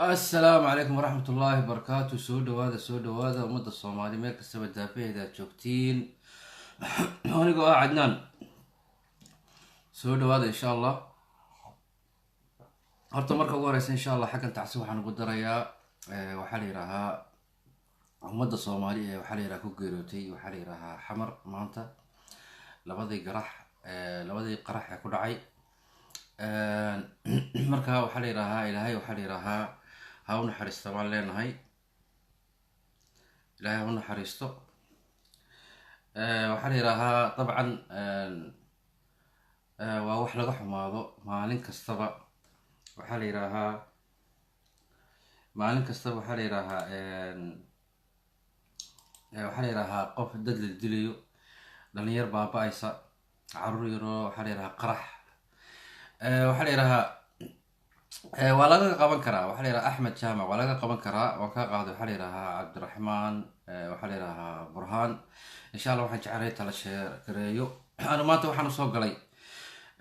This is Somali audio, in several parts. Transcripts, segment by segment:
Assalaamu calaykum waraxmat ullaahi wabarakaatu. Soo dhawaada, soo dhawaada, ummadda Soomaali meel kastaba daafaheeda aad joogtiin. Anigoo ah Cadnaan, soo dhawaada insha Allah. Horta marka ugu horeysa, insha Allah, xaggan tacsi waxaan ugu darayaa, waxaa la yidhaahaa, ummadda Soomaali ee waxaa la yidhaha ku geerootay, waxaa la yidhaahaa, Xamar maanta labadii garax, labadii qarax ee ku dhacay. Marka waxaa la yidhaahaa, Ilaahay waxaa la yidhaahaa ha u naxariista baan leenahay. Ilaahay ha u naxariisto. Waxaa la yidhaahaa, dabcan waa wax laga xumaado maalin kastaba, waxaa la yidhaahaa, maalin kastaba waxaa la yidhaahaa, waxaa la yidhaahaa, qof dad la dilayo, dhalinyar baaba-aysa, caruur yaroo, waxaa la yidhahaa, qarax. Waxaa la yidhahaa, waa laga qaban karaa. Waxaa la yidhaha, Axmed Jaamac, waa laga qaban karaa, waan ka qaaday. Waxaa la yidhahaa, Cabdiraxmaan, waxaa la yidhahaa, Burhaan. Insha Allah waxaan jecelahay tala sheekareeyo. Anu maanta waxaan usoo galay,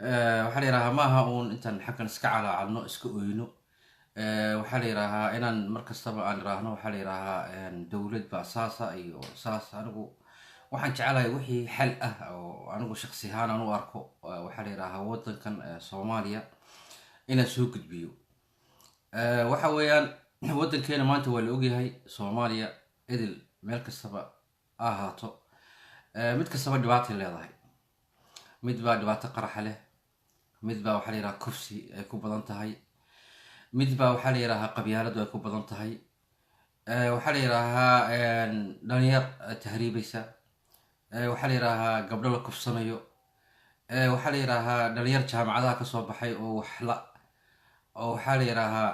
waxaa la yidhahaa, maaha uun intaan xaggan iska calaacalno, iska oyno. Waxaa la yidhaahaa, inaan mar kastaba aan iraahno, waxaa la yidhaahaa, dowlad baa saasa iyo saas. Anigu waxaan jecelahay wixii xal ah oo anigu shaksi ahaan aan u arko, waxaa la yidhaahaa, waddankan Soomaaliya inaan soo gudbiyo. Waxa weeyaan, waddankeena maanta waa la ogyahay, Soomaaliya idil meel kastaba ha ahaato, mid kastaba dhibaatay leedahay. Mid baa dhibaato qaraxa leh, mid baa, waxaa la yidhaha, kufsi ay ku badan tahay, mid baa, waxaa la yidhahaa, qabyaaladu ay ku badan tahay, waxaa la yidhaahaa, dhalinyar tahriibaysa, waxaa la yidhaahaa, gabdho la kufsanayo, waxaa la yidhaahaa, dhalinyar jaamacadaha kasoo baxay oo waxla oo, waxaa la yidhaahaa,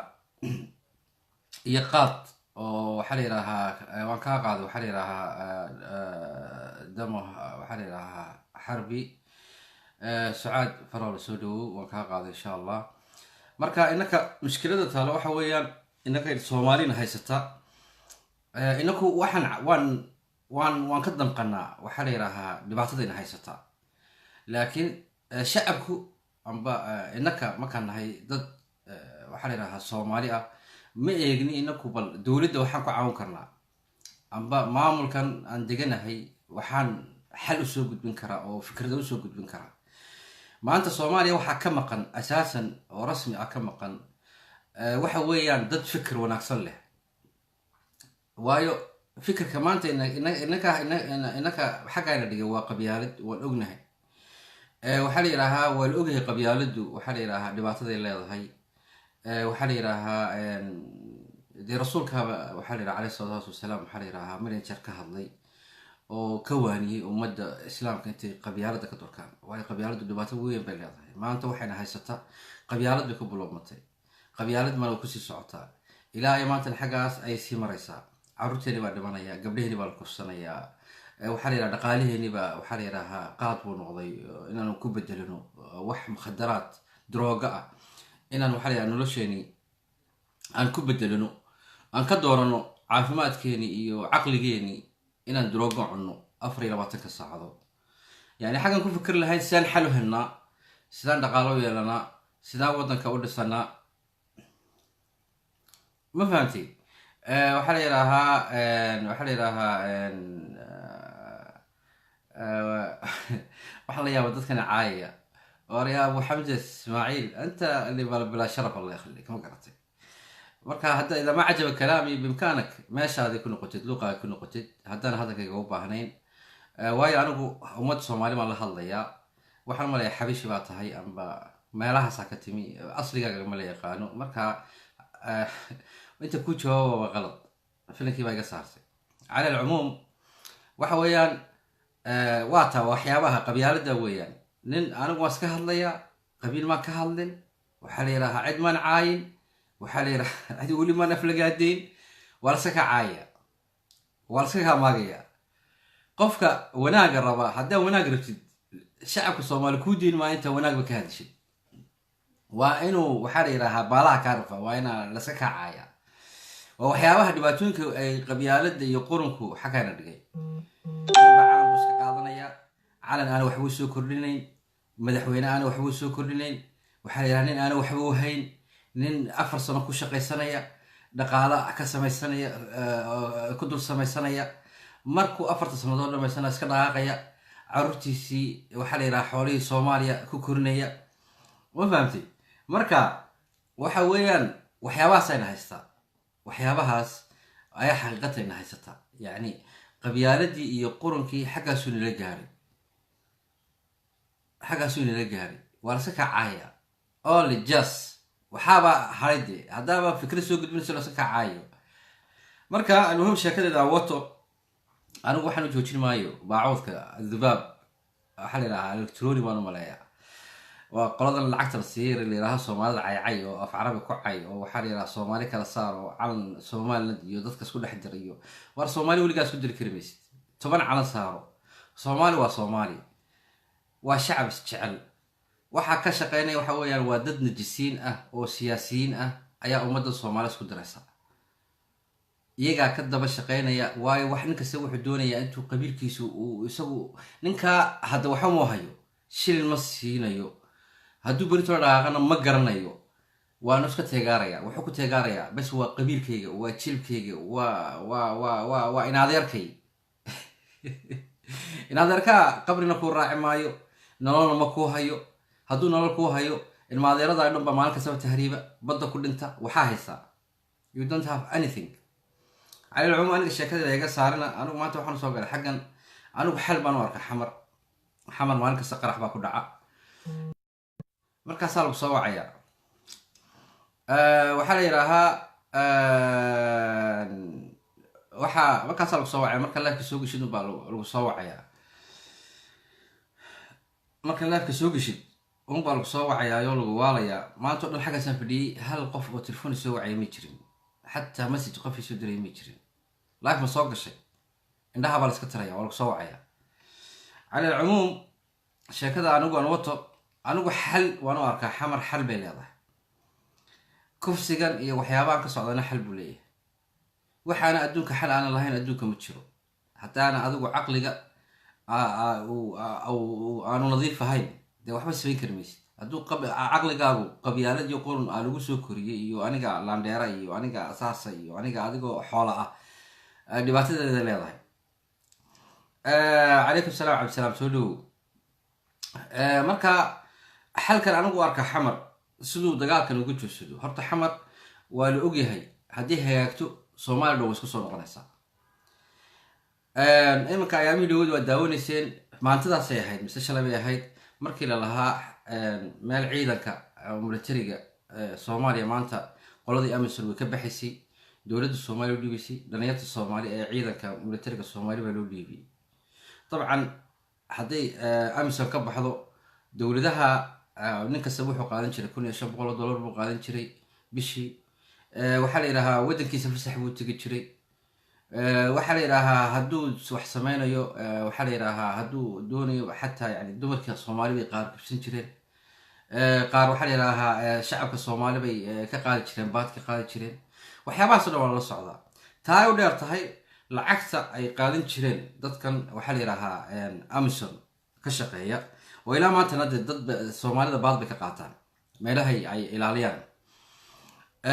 iyo qaad oo, waxaa la yidhaahaa, waan kaa qaaday. Waxaa la yidhaahaa, damo, waxaa la yidhaahaa, Xarbi Sucaad Faroole, soo dhawow, waan kaa qaaday insha Allah. Marka inaka mushkilada taalo waxa weeyaan, inaka Soomaalina haysata, inaku waxaan waan ka damqanaa, waxaa la yidhaahaa, dhibaatadayna haysataa. Laakiin shacabku amba inaka markaan nahay dad, waxaa la yidhahaa, Soomaali ah, ma eegni inaku bal dowladda waxaan ku caawin karnaa amba maamulkan aan deganahay waxaan xal usoo gudbin karaa oo fikrada usoo gudbin karaa. Maanta Soomaaliya waxaa ka maqan asaasan oo rasmi ah ka maqan, waxa weeyaan, dad fikir wanaagsan leh. Waayo, fikirka maanta inaka xaggaana dhigay waa qabyaalad, waan ognahay. Waxaa la yidhaahaa, waa la ogyahay qabyaaladu, waxaa la yidhaahaa, dhibaataday leedahay. Waxaa la yidhaahaa, dee rasuulkaaba, waxaa la yidhaha, caleyhi salaatu wasalaam, waxaa la yidhahaa, marin jeer ka hadlay oo ka waaniyey ummadda islaamka intay qabyaalada ka durkaan. Waayo, qabyaaladu dhibaato weyn bay leedahay. Maanta waxayna haysataa qabyaalad bay ku buloomatay, qabyaalad mana kusii socotaa ilaa ay maantana xaggaas ay sii maraysaa. Carruurteeni baa dhimanaya, gabdhaheeni baa la kufsanayaa, waxaa la yidhaha, dhaqaalaheeni baa, waxaa la yidhahaa, qaad buu noqday, inaanu ku bedelino wax mukhadaraad drooga ah, inaan, waxaa la yidhaha, nolosheeni aan ku bedelino, aan ka doorano caafimaadkeeni iyo caqligeeni, inaan droogo cunno 24-ka saacadood. Yani xaggan ku fikir lahayn sidaan xal u helnaa, sidaan dhaqaalo u yeelanaa, sidaan waddanka u dhisanaa. Ma fahamtay? Waxaa la yidhaahaa, waxaa la yidhaahaa, waxaa la yaaba dadkana caayaya. War ya Abu Xamza Ismaaciil, anta li bilaa sharaf, Allah yakhlik. Ma garatay? Marka hadda idaa ma cajaba kalaami, bimkaanak meeshaadii ku noqotid, luuqaaga ku noqotid, haddaan hadalkayga u baahnayn. Waayo, anigu ummad Soomaali baan la hadlayaa. Waxaan malaya xabishi baa tahay amba meelahaasaa ka timi, asligaaga ma la yaqaano. Marka inta ku jawaaba waa qalad, filinkii baa iga saartay. Cala alcumuum, waxa weeyaan, waa taa waxyaabaha qabyaalada weeyaan. Nin anigu waan iska hadlayaa, qabiil maan ka hadlin, waxaa la yidhahaa, cid maan caayin, waxaa la yidhaha, cid weli maan aflagaadeyn, waa la iska kaa caayaya, waa la iska kaa maagaya. Qofka wanaaga raba, haddaa wanaag rabtid, shacabka Soomaali kuu diin maa inta wanaagba ka hadishid. Waa inuu, waxaa la yidhahaa, baalaha kaa rafa, waa inaa laska kaa caaya. Waa waxyaabaha dhibaatooyinka ay qabyaalada iyo qurunku xaggaana dhigay. Ninba calan buu iska qaadanaya, calan aana waxbuu soo kordhinayn, madaxweyne aana waxbuu soo kordhinayn, waxaa la yidhaha, nin aana waxba u hayn, nin 4 sano ku shaqaysanaya. Dhaqaala ka samaysanaya, ku dul samaysanaya. Markuu 4ta sanadood dhamaysana, iska dhaqaaqaya, caruurtiisii, waxaa la yidhaha, xoolihii Soomaaliya ku korinaya. Ma fahamtay? Marka waxa weeyaan waxyaabahaas ayna haystaa, waxyaabahaas ayaa xaqiiqatayna haysataa. Yacni qabyaaladii iyo qurunkii xaggaasuu nala gaaray, xaggaasuu nala gaaray. Waa laska kacaaya only just waxaaba haray dee haddaaba fikrad soo gudbinayso, laska kacaayo. Marka almuhim, sheekadeeda aan wato, anigu waxaan u joojin maayo baacoodka dubaab. Waxaa la yidhahaa electroni baan u maleeyaa, waa qoladan lacagta la siiyay, la yidhaha Soomaalida caycay oo af Carabi ku cay, oo waxaa la yidhaha Soomaali kala saar, oo calan Somaliland iyo dadka isku dhex jira. Iyo waar Soomaali weligaa isku diri kari maysid. 10 calan saaro, Soomaali waa Soomaali, waa shacab isjecel. Waxaa ka shaqeynaya waxa weeyaan waa dad najisiin ah oo siyaasiyiin ah ayaa ummadda Soomaali isku diraysa, iyagaa ka daba shaqeynaya. Waayo, wax nin kasta wuxuu doonayaa intuu qabiilkiisu uu isagu. Ninkaa hadda waxba moo hayo, shilin ma siinayo. Hadduu beritola dhaqaaqana ma garanayo, waanu iska teegaaraya. Wuxuu ku teegaarayaa bes waa qabiilkayga, waa jilbkayga, waa inadeerkay. Inadeerkaa qabrina kuu raaci maayo, nololna ma kuu hayo. Hadduu nolol kuu hayo, ilmaadeerada dhan baa maalin kastaba tahriiba, badda ku dhinta. Waxaa haysaa, you don't have anything. Cala alcumuum, aniga sheekadeeda iga saarina. Anigu maanta waxaan usoo galay xaggan, anigu xal baan u arka. Xamar, Xamar maalin kasta qarax baa ku dhaca, markaasaa lagu soo wacayaa. Waxaa la yidhaahaa waxaa markaasaa lagu soo wacaya. Marka live ka soo geshid unbaa lagu soo wacayaa. Marka live ka soo geshid unbaa lagu soo wacayaa oo lagu waalayaa. Maanta o dhan xaggaasaan fadhiyey, hal qof oo telefoni soo wacaya ma jirin, xataa message qof soo diray ma jirin. Live ma soo gashay, indhaha baa la iska tiraya, waa lagu soo wacaya. Cala alcumuum, sheekada anigu aan wato, anigu xal waan u arkaa. Xamar xal bay leedahay. Kufsigan iyo waxyaabahan ka socdana xal buu leeyahay. Waxaana adduunka xal aanan lahayn adduunka ma jiro. Haddaana adigu caqliga aanu nadiif ahayn, dee waxba samayn kari maysid. Hadduu caqligaagu qabyaaladii qurun aa lagu soo koriyey, iyo aniga landheera, iyo aniga saasa, iyo aniga adigoo xoola ah, dhibaatadeeda leedahay. Calaykum salaam, Cabdisalaam, soo dhowow. Marka xalkan anigu arka Xamar siduu dagaalkan uga joogsado, horta Xamar waa la ogyahay, haddii hagaagto Soomaaliya dhan way isku soo noqonaysaa. Iminka ayaamihii dhawad waa daawanayseen, maantadaasay ahayd mise shalay bay ahayd, markii la lahaa meel ciidanka militariga Soomaaliya maanta qoladii AMISOM way ka baxaysay, dowladda Soomaaliya u dhiibaysay, dhalinyarta Soomaali ee ciidanka militariga Soomaali baa loo dhiibiyey. Dabcan hadday AMISOM ka baxdo, dowladaha nin kasta wuxuu qaadan jiray $1500 buu qaadan jiray bishii. Waxaa la yidhahaa waddankiisa fasax buu tegi jiray. Waxaa la yidhaahaa hadduu wax sameynayo, waxaa la yidhaahaa hadduu doonayo, xataa yani dumarka Soomaali bay qaar kubsan jireen, qaar waxaa la yidhaahaa shacabka Soomaali bay ka qaadi jireen, baad ka qaadi jireen. Waxyaabahaas o dhan waa lala socdaa. Taa ay u dheer tahay lacagta ay qaadan jireen dadkan, waxaa la yidhaahaa, AMISOM ka shaqeeya, oo ilaa maantana dee dad Soomaalida baad bay ka qaataan meelahay ay ilaaliyaan.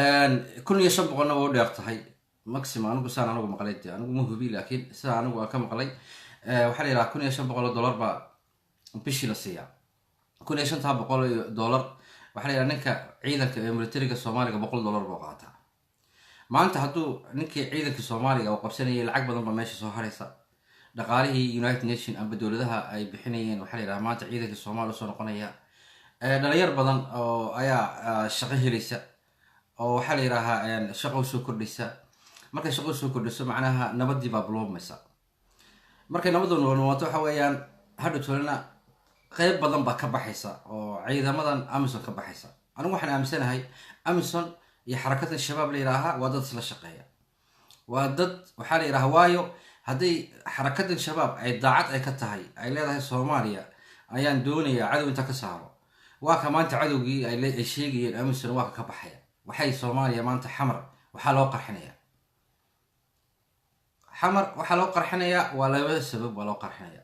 1500-na waa u dheer tahay maximum. Anigu saan anigu maqlay, de anigu ma hubi, laakiin sida anigu aan ka maqlay, waxaa la yidhaha $1500 baa bishii la siiyaa. $1500 waxaa la yidhaha ninka ciidanka ee militariga Soomaaliga $100 buu qaataa maanta. Hadduu ninkii ciidanka Soomaaliga uu qabsanayay, lacag badan baa meesha soo haraysa. Dhaqaalihii United Nation amba dowladaha ay bixinayeen, waxaa la yidhaha, maanta ciidanka Soomaaliya usoo noqonaya. Dhalinyar badan oo ayaa shaqo helaysa, oo waxaa la yidhaahaa shaqo usoo kordhaysa. Markay shaqo usoo kordhiso, macnaha nabadii baa biloobmaysa. Markay nabaddu noolnooto, waxa weeyaan hadha tolena qeyb badan baa ka baxaysa oo ciidamadan AMISOM ka baxaysa. Anigu waxaan aaminsanahay AMISOM iyo xarakadan Shabaab la yidhaahaa waa dad isla shaqeeya, waa dad waxaa la yidhaha. Waayo, hadday xarakadan Shabaab ay daacad ay ka tahay, ay leedahay Soomaaliya ayaan doonayaa cadow inta ka saaro, waa ka maanta cadowgii ay sheegayeen AMISOM waa ka baxaya. Waxay Soomaaliya maanta Xamar waxaa loo qarxinaya, Xamar waxaa loo qarxinayaa waa laba sabab waa loo qarxinaya.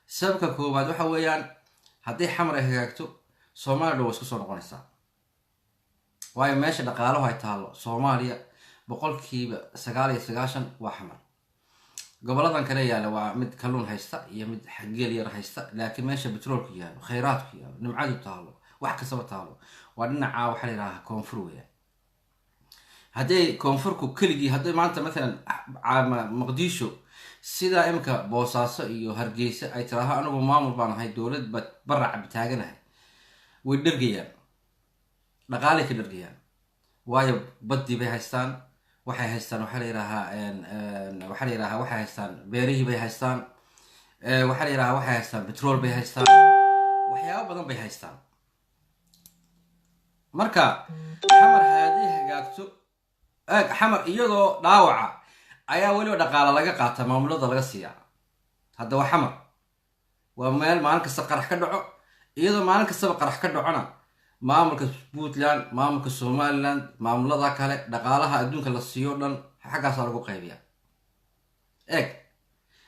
Sababka koowaad waxa weeyaan haddii Xamar ay hagaagto, Soomaaliya dhan waa isku soo noqonaysaa. Waayo, meesha dhaqaalahu ay taallo Soomaaliya 99% waa Xamar. Goboladan kale yaalla waa mid kalluun haysta iyo mid xageel yar haysta, laakiin meesha betroolku yaalo, khayraadku yaalo, nimcadu taalo, wax kastaba taalo, waa dhinaca waxaa la yidhahaa koonfur weeyaan. Hadday koonfurku keligii, hadday maanta mathalan Muqdisho sidaa imika Boosaaso iyo Hargeysa ay tiraaho anigu maamul baan ahay, dowlad ba baraca taaganahay, way dhergayaan, dhaqaalay ka dhergayaan. Waayo, baddii bay haystaan, waxay haystaan waxaa la yidhahaa, waxaa la yidhahaa, waxay haystaan beerihii bay haystaan, waxaa la yidhahaa, waxay haystaan betrool bay haystaan, waxyaabo badan bay haystaan. Marka Xamar haddii hagaagto, eeg, Xamar iyadoo dhaawaca ayaa weliba dhaqaala laga qaata, maamulada laga siiyaa. Hadda waa Xamar, waa meel maalin kasta qarax ka dhaco. Iyadoo maalin kastaba qarax ka dhacona, maamulka Puntland, maamulka Somaliland, maamulada kale, dhaqaalaha adduunka la siiyo dhan xaggaasaa lagu qaybiya. Eeg,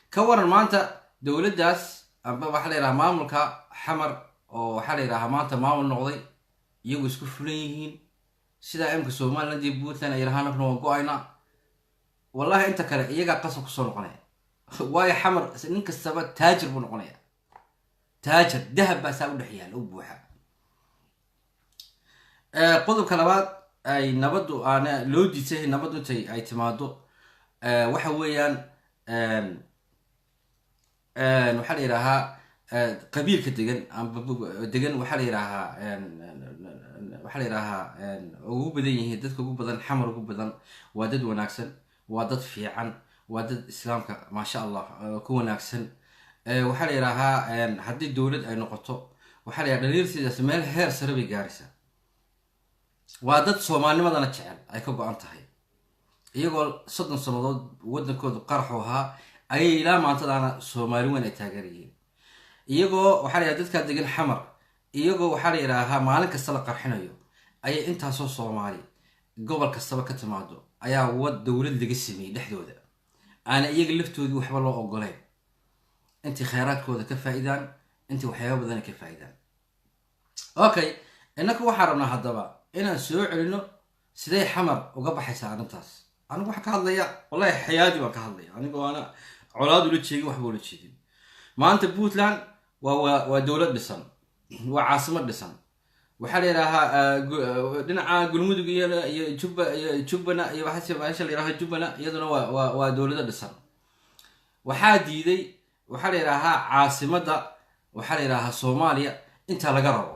ka waran maanta dowladdaas amba waxaa la yidhaha maamulka Xamar oo waxaa la yidhahaa maanta maamul noqday, iyagu isku fulan yihiin, sidaa imika Somaliland iyo Puntland ay yidhahaan anaguna waan go-aynaa, wallahi inta kale iyagaa qasab kusoo noqonaya. Waayo, Xamar nin kastaba taajir buu noqonaya, taajir dahab baa saa u dhex yaala u buuxa. Qodobka labaad ay nabaddu aana loo diidsay, nabaddu intay ay timaado, waxa weeyaan waxaa la yidhaahaa qabiilka degan amba degan, waxaa la yidhaahaa, waxaa la yidhaahaa ugu badan yihiin dadka ugu badan Xamar, ugu badan waa dad wanaagsan, waa dad fiican, waa dad Islaamka maasha Allah ku wanaagsan. Waxaa la yidhaahaa haddii dowlad ay noqoto, waxaa la yidhaha dhaliirsidaas meel heer sare bay gaaraysaa. Waa dad Soomaalinimadana jecel, ay ka go-an tahay. Iyagoo 30 sannadood waddankoodu qaraxu ahaa ayay ilaa maantadaana Soomaali weyn ay taageer yihiin. Iyagoo waxaa la yidhaha dadkaa degan Xamar, iyagoo waxaa la yidhaahaa maalin kasta la qarxinayo, ayay intaasoo Soomaali gobol kastaba ka timaado ayaa wad dowlad laga sameeyey dhexdooda, aana iyaga laftoodii waxba loo ogoleyn intay khayraadkooda ka faa-idaan, intay waxyaaba badan ka faa-idaan. Okay, innaka waxaan rabnaa haddaba inaan soo celino. Sidee Xamar uga baxaysaa arrintaas? Anigu waxaan ka hadlaya, wallahi xayaadi baan ka hadlaya, anigoo aana colaad ula jeegin, waxba ula jeedin. Maanta Puntland waa dowlad dhisan, waa caasimad dhisan. Waxaa la yidhaahaa dhinaca Gulmudug iyo Jubba iyo Jubbana iyo waxaas meesha la yidhaha Jubbana, iyaduna waa dowlado dhisan. Waxaa diiday waxaa la yidhaahaa caasimadda, waxaa la yidhaahaa Soomaaliya intaa laga rabo.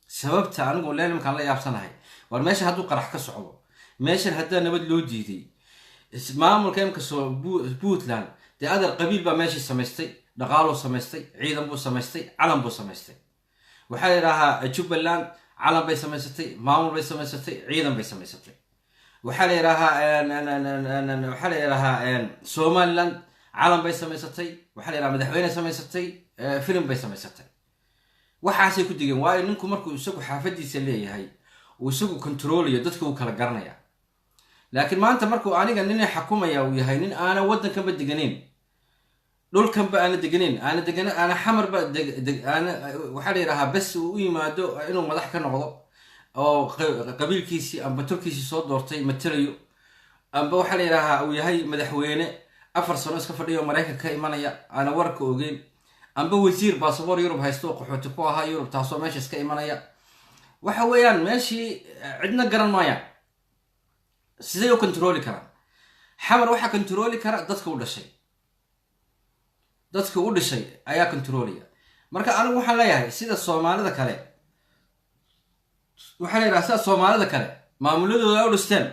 Sababta anigu leen imankaan la yaabsanahay, war meesha hadduu qarax ka socdo, meeshan haddaa nabad loo diiday, maamulka imika soo Puntland dee adar qabiil baa meeshii samaystay, dhaqaaluu samaystay, ciidan buu samaystay, calan buu samaystay. Waxaa la yidhaahaa Jubbaland calan bay samaysatay, maamul bay samaysatay, ciidan bay samaysatay. Waxaa la yidhaahaa Somaliland calan bay samaysatay, waxaa la yidhaha madaxweyne samaysatay, film bay samaysatay, waxaasay ku digeen. Waayo, ninku markuu isagu xaafadiisa leeyahay, uu isagu controlayo, dadka uu kala garanaya. Laakiin maanta markuu aniga nin xakumaya uu yahay nin aana waddankanba deganeyn, dhulkanba aana deganeyn, aana degan, aana Xamarba aana, waxaa la yidhahaa bes uu u yimaado inuu madax ka noqdo oo qabiilkiisii amba turkiisii soo doortay matelayo, amba waxaa la yidhahaa uu yahay madaxweyne 4 sano iska fadhiyo, Maraykanka ka imanaya, aana warka ogeyn, amba wasiir basaboor Yurub haysto oo qaxooti ku ahaa Yurub, taasoo meesha iska imanaya, waxa weeyaan meeshii cidna garan maayaan. Siday u controli karaan Xamar? Waxaa controli kara dadka u dhashay, dadka u dhishay ayaa controlaya. Marka anigu waxaan leeyahay sida Soomaalida kale, waxaa la yidhaha sida Soomaalida kale maamuladooda ay u dhisteen,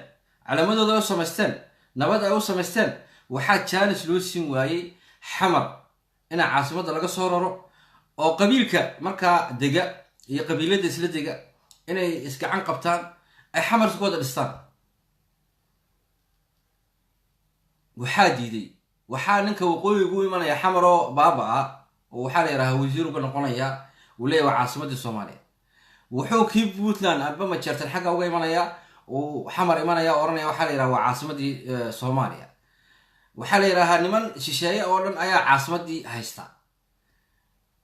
calamadooda ay u samaysteen, nabad ay u samaysteen, waxaa jaanis loo siin waayey Xamar inaa caasimadda laga soo raro oo qabiilka markaa dega iyo qabiilada isla dega inay isgacan qabtaan, ay Xamar isku wada dhistaan. Waxaa diiday, waxaa ninka waqooyigu u imanaya Xamar oo baaba ah oo waxaa la yidhahaa wasiir uga noqonaya, uu leeyahy waa caasimaddii Soomaaliya. Wuxuu kii Puntland amba Majeertan xagga uga imanaya, uu Xamar imanaya o ohanaya waxaa la yidhaha waa caasimaddii Soomaaliya. Waxaa la yidhaahaa niman shisheeye oo dhan ayaa caasimaddii haysta.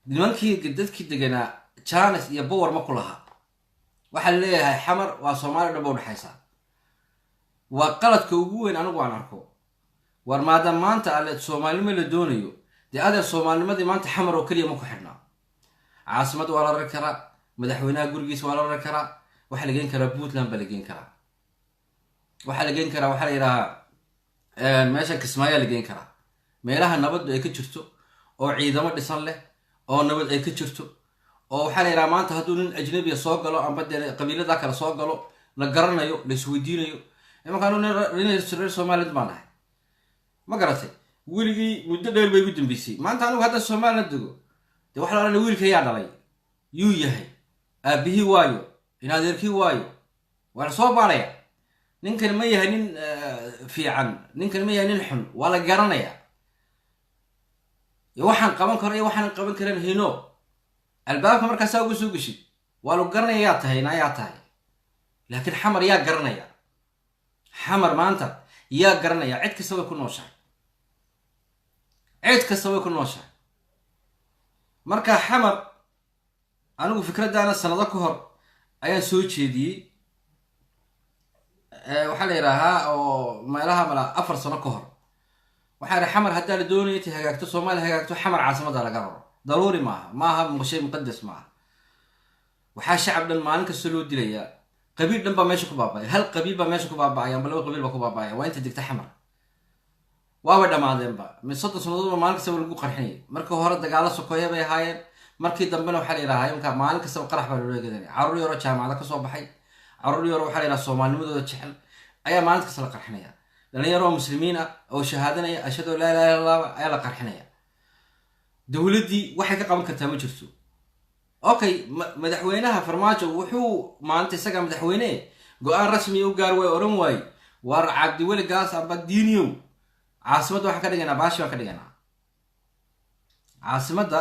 Nimankii dadkii deganaa janes iyo bower ma ku laha. Waxaa la leeyahay Xamar waa Soomaaliya dhan ba udhexaysa. Waa qaladka ugu weyn anigu aan arko. War maadaam maanta alle Soomaalinimo la doonayo, dee adeer, Soomaalinimadii maanta Xamar oo keliya ma ku xidhnaa. Caasimad waa la rari karaa, madaxweynaha gurigiisa waa la rari karaa, waxaa la geen karaa Puntland baa la geen karaa, waxaa la geen karaa, waxaa la yidhahaa, meesha Kismaayaa la geen karaa, meelaha nabaddu ay ka jirto oo ciidamo dhisan leh oo nabad ay ka jirto, oo waxaa la yidhaha maanta hadduu nin ajnabiya soo galo amba dee qabiilada kale soo galo, la garanayo, la isweydiinayo. Imanka anu nin reer Somaliland baan ahay, ma garatay? Weligii muddo dheer bay igu dambeysay. Maanta anigu hadda Somaliland dego, dee waxa la odhanaya wiilka yaa dhalay, yuu yahay, aabihii waayo, in adeerkii waayo, waa la soo baaraya. Ninkan ma yahay nin fiican, ninkan ma yahay nin xun, waa la garanaya. Iyo waxaan qaban karo iyo waxaan qaban karin hino albaabka markaasaa uga soo geshid, waa lagu garanaya yaa tahay na yaa tahay. Laakiin Xamar yaa garanaya? Xamar maanta yaa garanaya? Cid kasta way ku nooshahay, cid kasta way ku nooshahay. Marka Xamar anigu fikraddaana sanado ka hor ayaan soo jeediyey, waxaa la yidhaahaa oo meelaha mala 4 sano ka hor waxaa idhi: Xamar haddaa la doonaya intay hagaagto, Soomaaliya hagaagto, Xamar caasimadda laga raro. Daruuri maaha, maaha shay muqadas maaha. Waxaa shacab dhan maalin kasta loo dilayaa, qabiil dhan baa meesha ku baaba'aya, hal qabiil baa meesha ku baaba'aya amba laba qabiil baa ku baaba'aya. Waa inta degta Xamar, waabay dhammaadeenba. Min 30 sanadoodba maalin kastaba lagu qarxinayay. Markii hore dagaalo sokoya bay ahaayeen, markii dambena waxaa la yidhahaa imka maalin kastaba qarax baa loola gedanaya. Carruur yaroo jaamacada kasoo baxay, carruur yaroo waxaa la yidhaha Soomaalinimadooda jecel ayaa maalin kasta la qarxinaya. Dhalinyaroo muslimiin ah oo shahaadanaya "ashhadu laa ilaha illa Allah" ayaa la qarxinaya. Dowladdii waxay ka qaban kartaa ma jirto. Okay, madaxweynaha Farmaajo wuxuu maalinta isaga madaxweyne go-aan rasmiya u gaar way odhan waaye: "War Cabdiweli Gaas amba Diiniyow, caasimadda waxaan ka dhiganaa baashi baan ka dhiganaa, caasimadda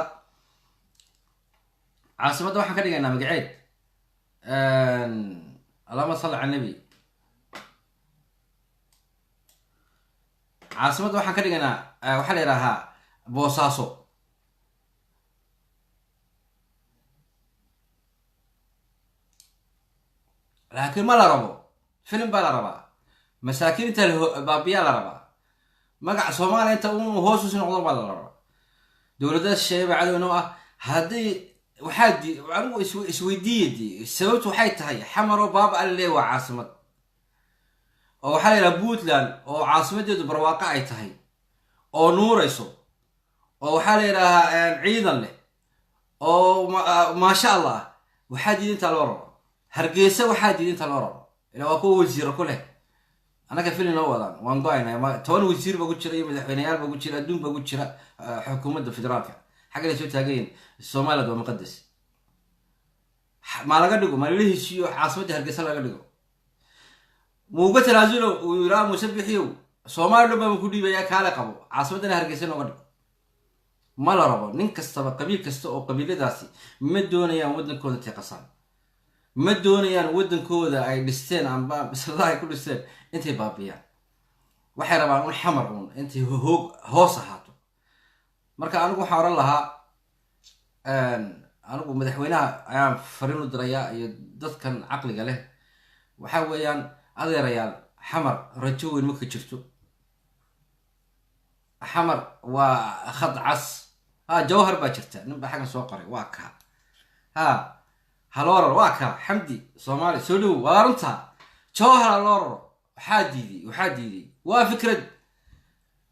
waxaan ka dhigaynaa magaceed, allahuma salli cala nabi, caasimadda waxaan ka dhigaynaa waxaa la yidhaahaa Boosaaso." Laakiin ma la rabo, filim baa la rabaa, masaakiinta baabiyaa la rabaa, magaca Soomaaliya inta un hoos usi noqdo baa la rabaa. Dowladda shisheeye baa cadow inoo ah. Haddii waxaa di anigu isweydiiya di sababtu waxay tahay Xamaroo baaba alle waa caasimad, oo waxaa la yidhaha Puntland oo caasimadeedu barwaaqo ay tahay oo nuurayso oo waxaa la yidhaahaa ciidan leh oo maasha Allah ah, waxaa diida intaa loo rabo Hargeysa, waxaa diida inta loo rabo ilaa waa kuwa wasiiro ku leh. Annaga filin noo wadaan, waan go-aynaa. 10 wasiir baa ku jira iyo madaxweyneyaal baa ku jira, adduun baa ku jira, xukuumadda federaalka xagga soo taagayin. Somaliland waa muqadas, maa laga dhigo, maa lala heshiiyo, caasimadda Hargeysa laga dhigo, muuga tanaasulo uu yiraa Muuse Bixiyow, Soomaali dhan baan ku dhiibayaa, kaale qabo caasimaddana Hargeysa nooga dhigo. Ma la rabo. Nin kastaba, qabiil kasta oo qabiiladaasi ma doonayaan waddankooda teeqasaan, ma doonayaan waddankooda ay dhisteen amba bisladaha ay ku dhisteen intay baabiyaan. Waxay rabaan un Xamar uun intay hoog hoos ahaato. Marka anigu waxaan oran lahaa, anigu madaxweynaha ayaan fariin u dirayaa iyo dadkan caqliga leh, waxa weeyaan: adeerayaal, Xamar rajo weyn ma ka jirto, Xamar waa khad cas. Ha, Jawhar baa jirta, nin baa xaggan soo qoray, waa kaa. Ha, haloo raro, waa kaa Xamdi Soomaali, soo dhowow. Waa runta, Jawhar haloo raro. Waxaa diiday, waxaa diiday waa fikrad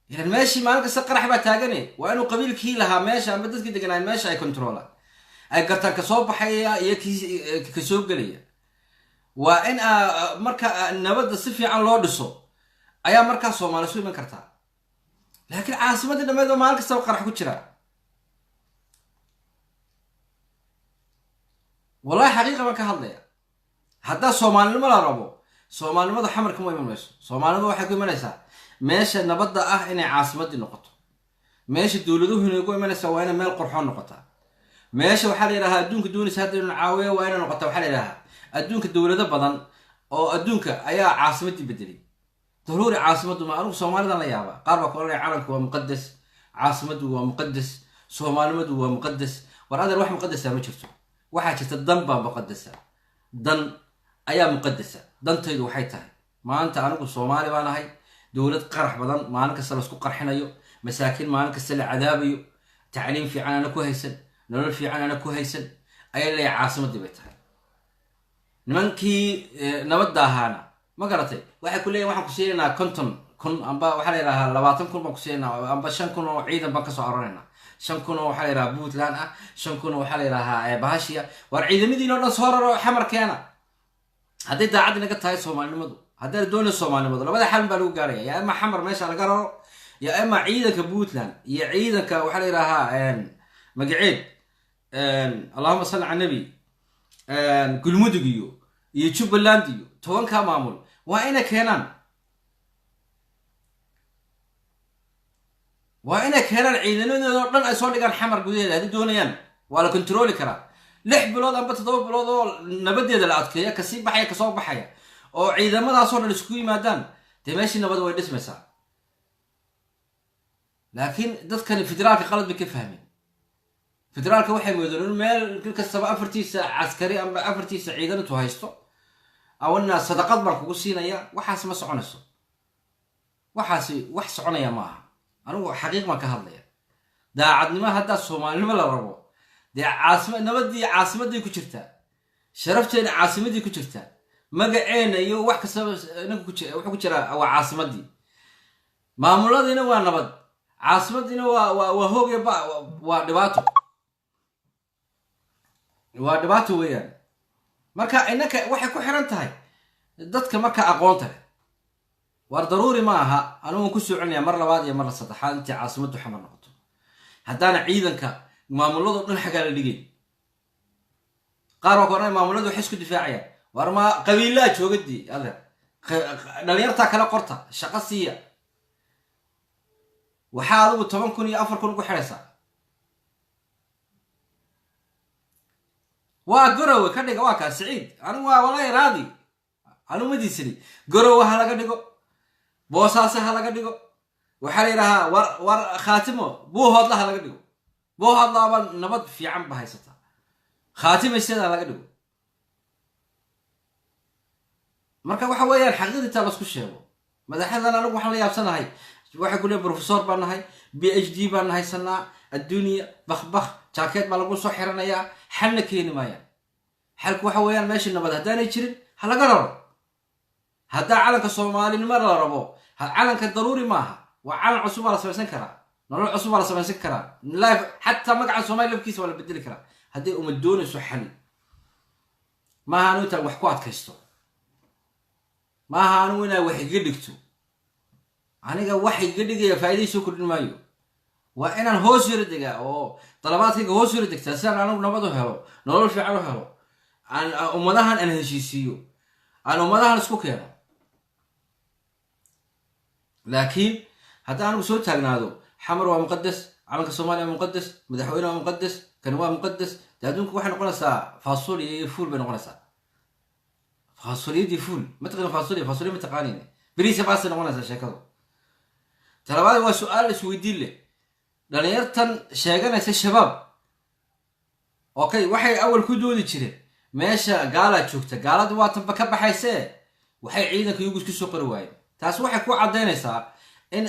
ilan meeshii maalin kasta qarax baa taagane. Waa inuu qabiilkii lahaa meesha amba dadkii deganaa meesha ay controlaan, ay gartaan ka soo baxaya iyo kii ka soo gelaya. Waa in marka nabadda si fiican loo dhiso ayaa markaa Soomaali isu iman kartaa. Laakiin caasimadii dhammeed oo maalin kastaba qarax ku jira, wallahi xaqiiqa baan ka hadlaya. Haddaa Soomaalinimo la rabo, Soomaalinimada Xamar kama iman mayso. Soomaalinimada waxay ku imanaysaa meesha nabadda ah inay caasimadii noqoto. Meesha dowladuhuna ku imanaysaa waa inay meel qurxoon noqotaa. Meesha waxaa la yidhahaa adduunka doonaysa hadda inu caawiya waa inay noqotaa. Waxaa la yidhahaa adduunka dowlado badan oo adduunka ayaa caasimadii bedelay. Daruuri caasimaddu ma. Anigu Soomaalidan la yaaba, qaar baa ku ohanaya calanku waa muqadas, caasimaddu waa muqadas, Soomaalimadu waa muqadas. War adeer, wax muqadasa ma jirto. Waxaa jirta dan baa muqadasa, dan ayaa muqadasa. Dantaydu waxay tahay Maanta anigu Soomaali baan ahay, dowlad qarax badan maalin kasta laisku qarxinayo, masaakiin maalin kasta la cadaabayo, tacliim fiican ana ku haysan, nolol fiican ana ku haysan, ayaa leeyahay caasimaddii bay tahay. Nimankii nabadda ahaana, ma garatay, waxay ku leeyihin waxaan ku siinaynaa 50,000 amba waxaa la yidhahaa 20,000 baan ku siinaynaa, amba 5,000 oo ciidan baan kasoo aroraynaa, 5,000 oo waxaa la yidhahaa Puntland ah, 5,000 oo waxaa la yidhahaa bahashiya. Waar ciidamadiin oo dhan soo raro, Xamar keena. Hadday daacad inaga tahay Soomaalinimadu, hadday doonayso Soomaalinimadu, labada xal baa lagu gaaraya: yaa ima Xamar meesha laga raro, yaa ima ciidanka Puntland iyo ciidanka waxaa la yidhahaa magaceed, allahuma salli cala nabi, Gulmudug iyo Jubbaland iyo 10-ka maamul waa inay keenaan, waa inay keenaan ciidamadooda oo dhan ay soo dhigaan Xamar gudaheeda. Hadday doonayaan waa la controli karaa 6 bilood amba 7 bilood oo nabadeeda la adkeeya, kasii baxaya, kasoo baxaya, oo ciidamadaasoo dhan isku yimaadaan, dee meeshii nabad way dhismaysaa. Laakiin dadkani federaalka qalad bay ka fahmeen. Federaalka waxay moodeen in meel kastaba afartiisa caskari amba afartiisa ciidan intuu haysto, awana sadaqad baan kugu siinaya. Waxaas ma soconayso, waxaasi wax soconaya ma aha. Anigu xaqiiq baan ka hadlaya. Daacadnimo haddaa Soomaalinimo la rabo, dee caasima nabadii caasimadday ku jirtaa, sharafteena caasimadii ku jirtaa, magaceena iyo wax kastaba inagu wuxuu ku jiraa waa caasimadii. Maamuladiina waa nabad, caasimadiina waa hoog iyo ba, waa dhibaato, waa dhibaato weeyaan. Marka inaka waxay ku xiran tahay dadka marka aqoonta leh. Waar daruuri ma aha, anigu ku soo celinaya mar labaad iyo mar saddexaad, intii caasimaddu Xamar noqoto haddaana ciidanka maamulado dhan xaggaa la dhigay. Qaar waa koranay maamuladu waxay isku difaacayaan. Waar ma qabiilaa joogadii adeer, dhalinyartaa kale qorta, shaqo siiya. Waxaa adigu 10,000 iyo 4,000 ugu xidhaysaa waa Garowe ka dhiga. Waa kaa Siciid, anigu waa walaahi raadi, anigu ma diisani. Garowe ha laga dhigo, Boosaaso ha laga dhigo, waxaa la yidhahaa war Khaatimo Buuhoodla ha laga dhigo. Buuhoodlaaba nabad fiican ba haysataa, Khaatima sidaa laga dhigo. Marka waxa weeyaan xaqiiqditaa lasku sheego. Madaxadan anigu waxaan la yaabsanahay, waxay ku leeyihin professor baan nahay, PhD baan haysanaa, adduunya bakbak jaakeet baa lagu soo xiranayaa, xalna keeni maayaan. Xalku waxa weeyaan meeshii nabad haddaanay jirin ha laga raro. Haddaa calanka Soomaalinimo la rabo, calanka daruuri maaha, waa calan cusub baa la samaysan karaa, nolol cusub baa la samaysan karaa, life xataa magaca Soomaaliya lafkiisa waa la bedeli karaa hadday uma doonayso xal. Maaha anigu intaan wax ku adkaysto, maaha anigu inaa wax iga dhigto. Aniga wax iga dhigaya faa'iiday soo kordhin maayo. Waa inaan hoos yaro degaa oo dalabaadkayga hoos yaro degtaa, sidaan anigu nabad u helo, nolol fiican u helo, aan ummadahan aan heshiisiiyo, aan ummadahan isku keeno. Laakiin haddii anigu soo taagnaado Xamar waa muqadas, calanka Soomaaliya waa muqadas, madaxweyne waa muqadas, kani waa muqadas, dee adduunku waxay noqonaysaa faasuliya iyo fuul bay noqonaysaa. Faasuliyadii fuul ma taqanin, faasuliya, faasuliya ma taqaanin, beriisa baasay noqonaysaa sheekadu. Talabaad waa su-aal isweydiin leh: dhalinyartan sheeganaysa shabaab, okay, waxay awal ku doodi jireen meesha gaalaa joogta, gaalada waa tanba ka baxaysee, waxay ciidanka iyagu isku soo qori waayeen. Taasi waxay ku caddaynaysaa in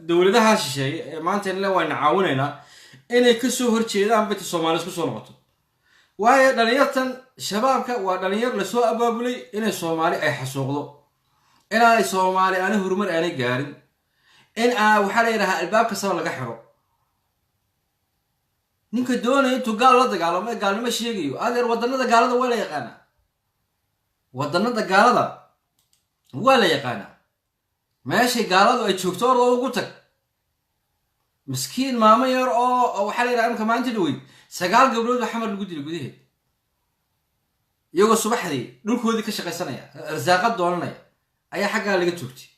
dowladaha shisheeye ee maanta inle wayna caawinaynaa inay kasoo horjeedaan bati Soomaali isku soo noqoto. Waayo dhalinyartan shabaabka waa dhalinyar lasoo abaabulay inay Soomaali ay xasuuqdo, inaanay Soomaali aanay horumar aanay gaarin, in aa waxaa la yidhahaa albaab kastaba laga xiro. Ninka doonaya intuu gaal la dagaalamo ee gaalnimo sheegayo, adeer, wadanada gaalada waa la yaqaanaa, wadanada gaalada waa la yaqaanaa, meeshay gaaladu ay joogto orda ugu tag. Miskiin maamo yar oo waxaa la yidhaha imka maalinta dhaweyd 9 gabdhood oo Xamar lagu dilay gudaheed, iyagoo subaxdii dhulkoodii ka shaqaysanaya, arsaaqad doonanaya, ayaa xaggaa laga joogtay.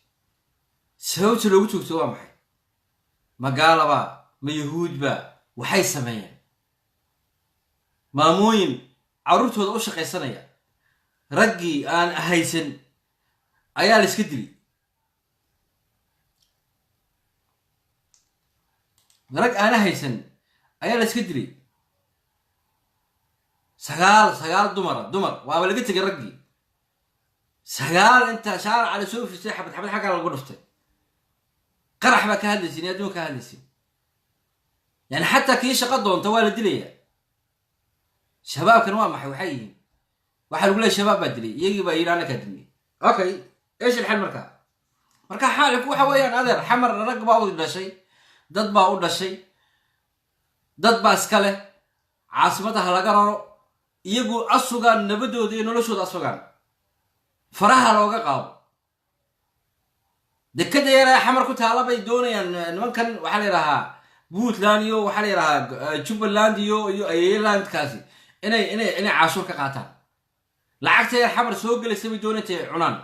Sababta loogu joogto waa maxay? Ma gaalaba? Ma yahuudba? Waxay sameeyeen maamooyin carruurtooda u shaqaysanaya, raggii aan haysan ayaa la iska dilay. Rag aana haysan ayaa la iska dilay. Sagaal dumara, dumar waaba laga tegay raggii. Sagaal inta shaarica la soo fistay, xabad xabad xaggaa lagu dhuftay. Qarax baa ka hadlaysin iyo adduun ka hadlaysin. Yani xataa kii shaqo doonta waa la dilaya. Shabaabkan waa maxay? Waxay yihiin, waxaa lagu leeya shabaab baa dilay, iyagii baa yidhi anakaa dilnay. Okay, ايش الحل? Marka xaalku waxa weeyaan, adeer, Xamar rag baa u dhashay, dad baa u dhashay, dad baa iska leh. Caasimada ha laga raro, iyagu asugaan nabadooda iyo noloshooda, asugaan faraha looga qaado. Dekada yar Xamar ku taala bay doonayaan nimankan, waxaa la yidhahaa Puntland iyo waxaa la yidhahaa Jubbaland iyo Irelandkaasi inay caashuur ka qaataan. Lacagta yar Xamar soo gelaysa bay doonayaan intay cunaan,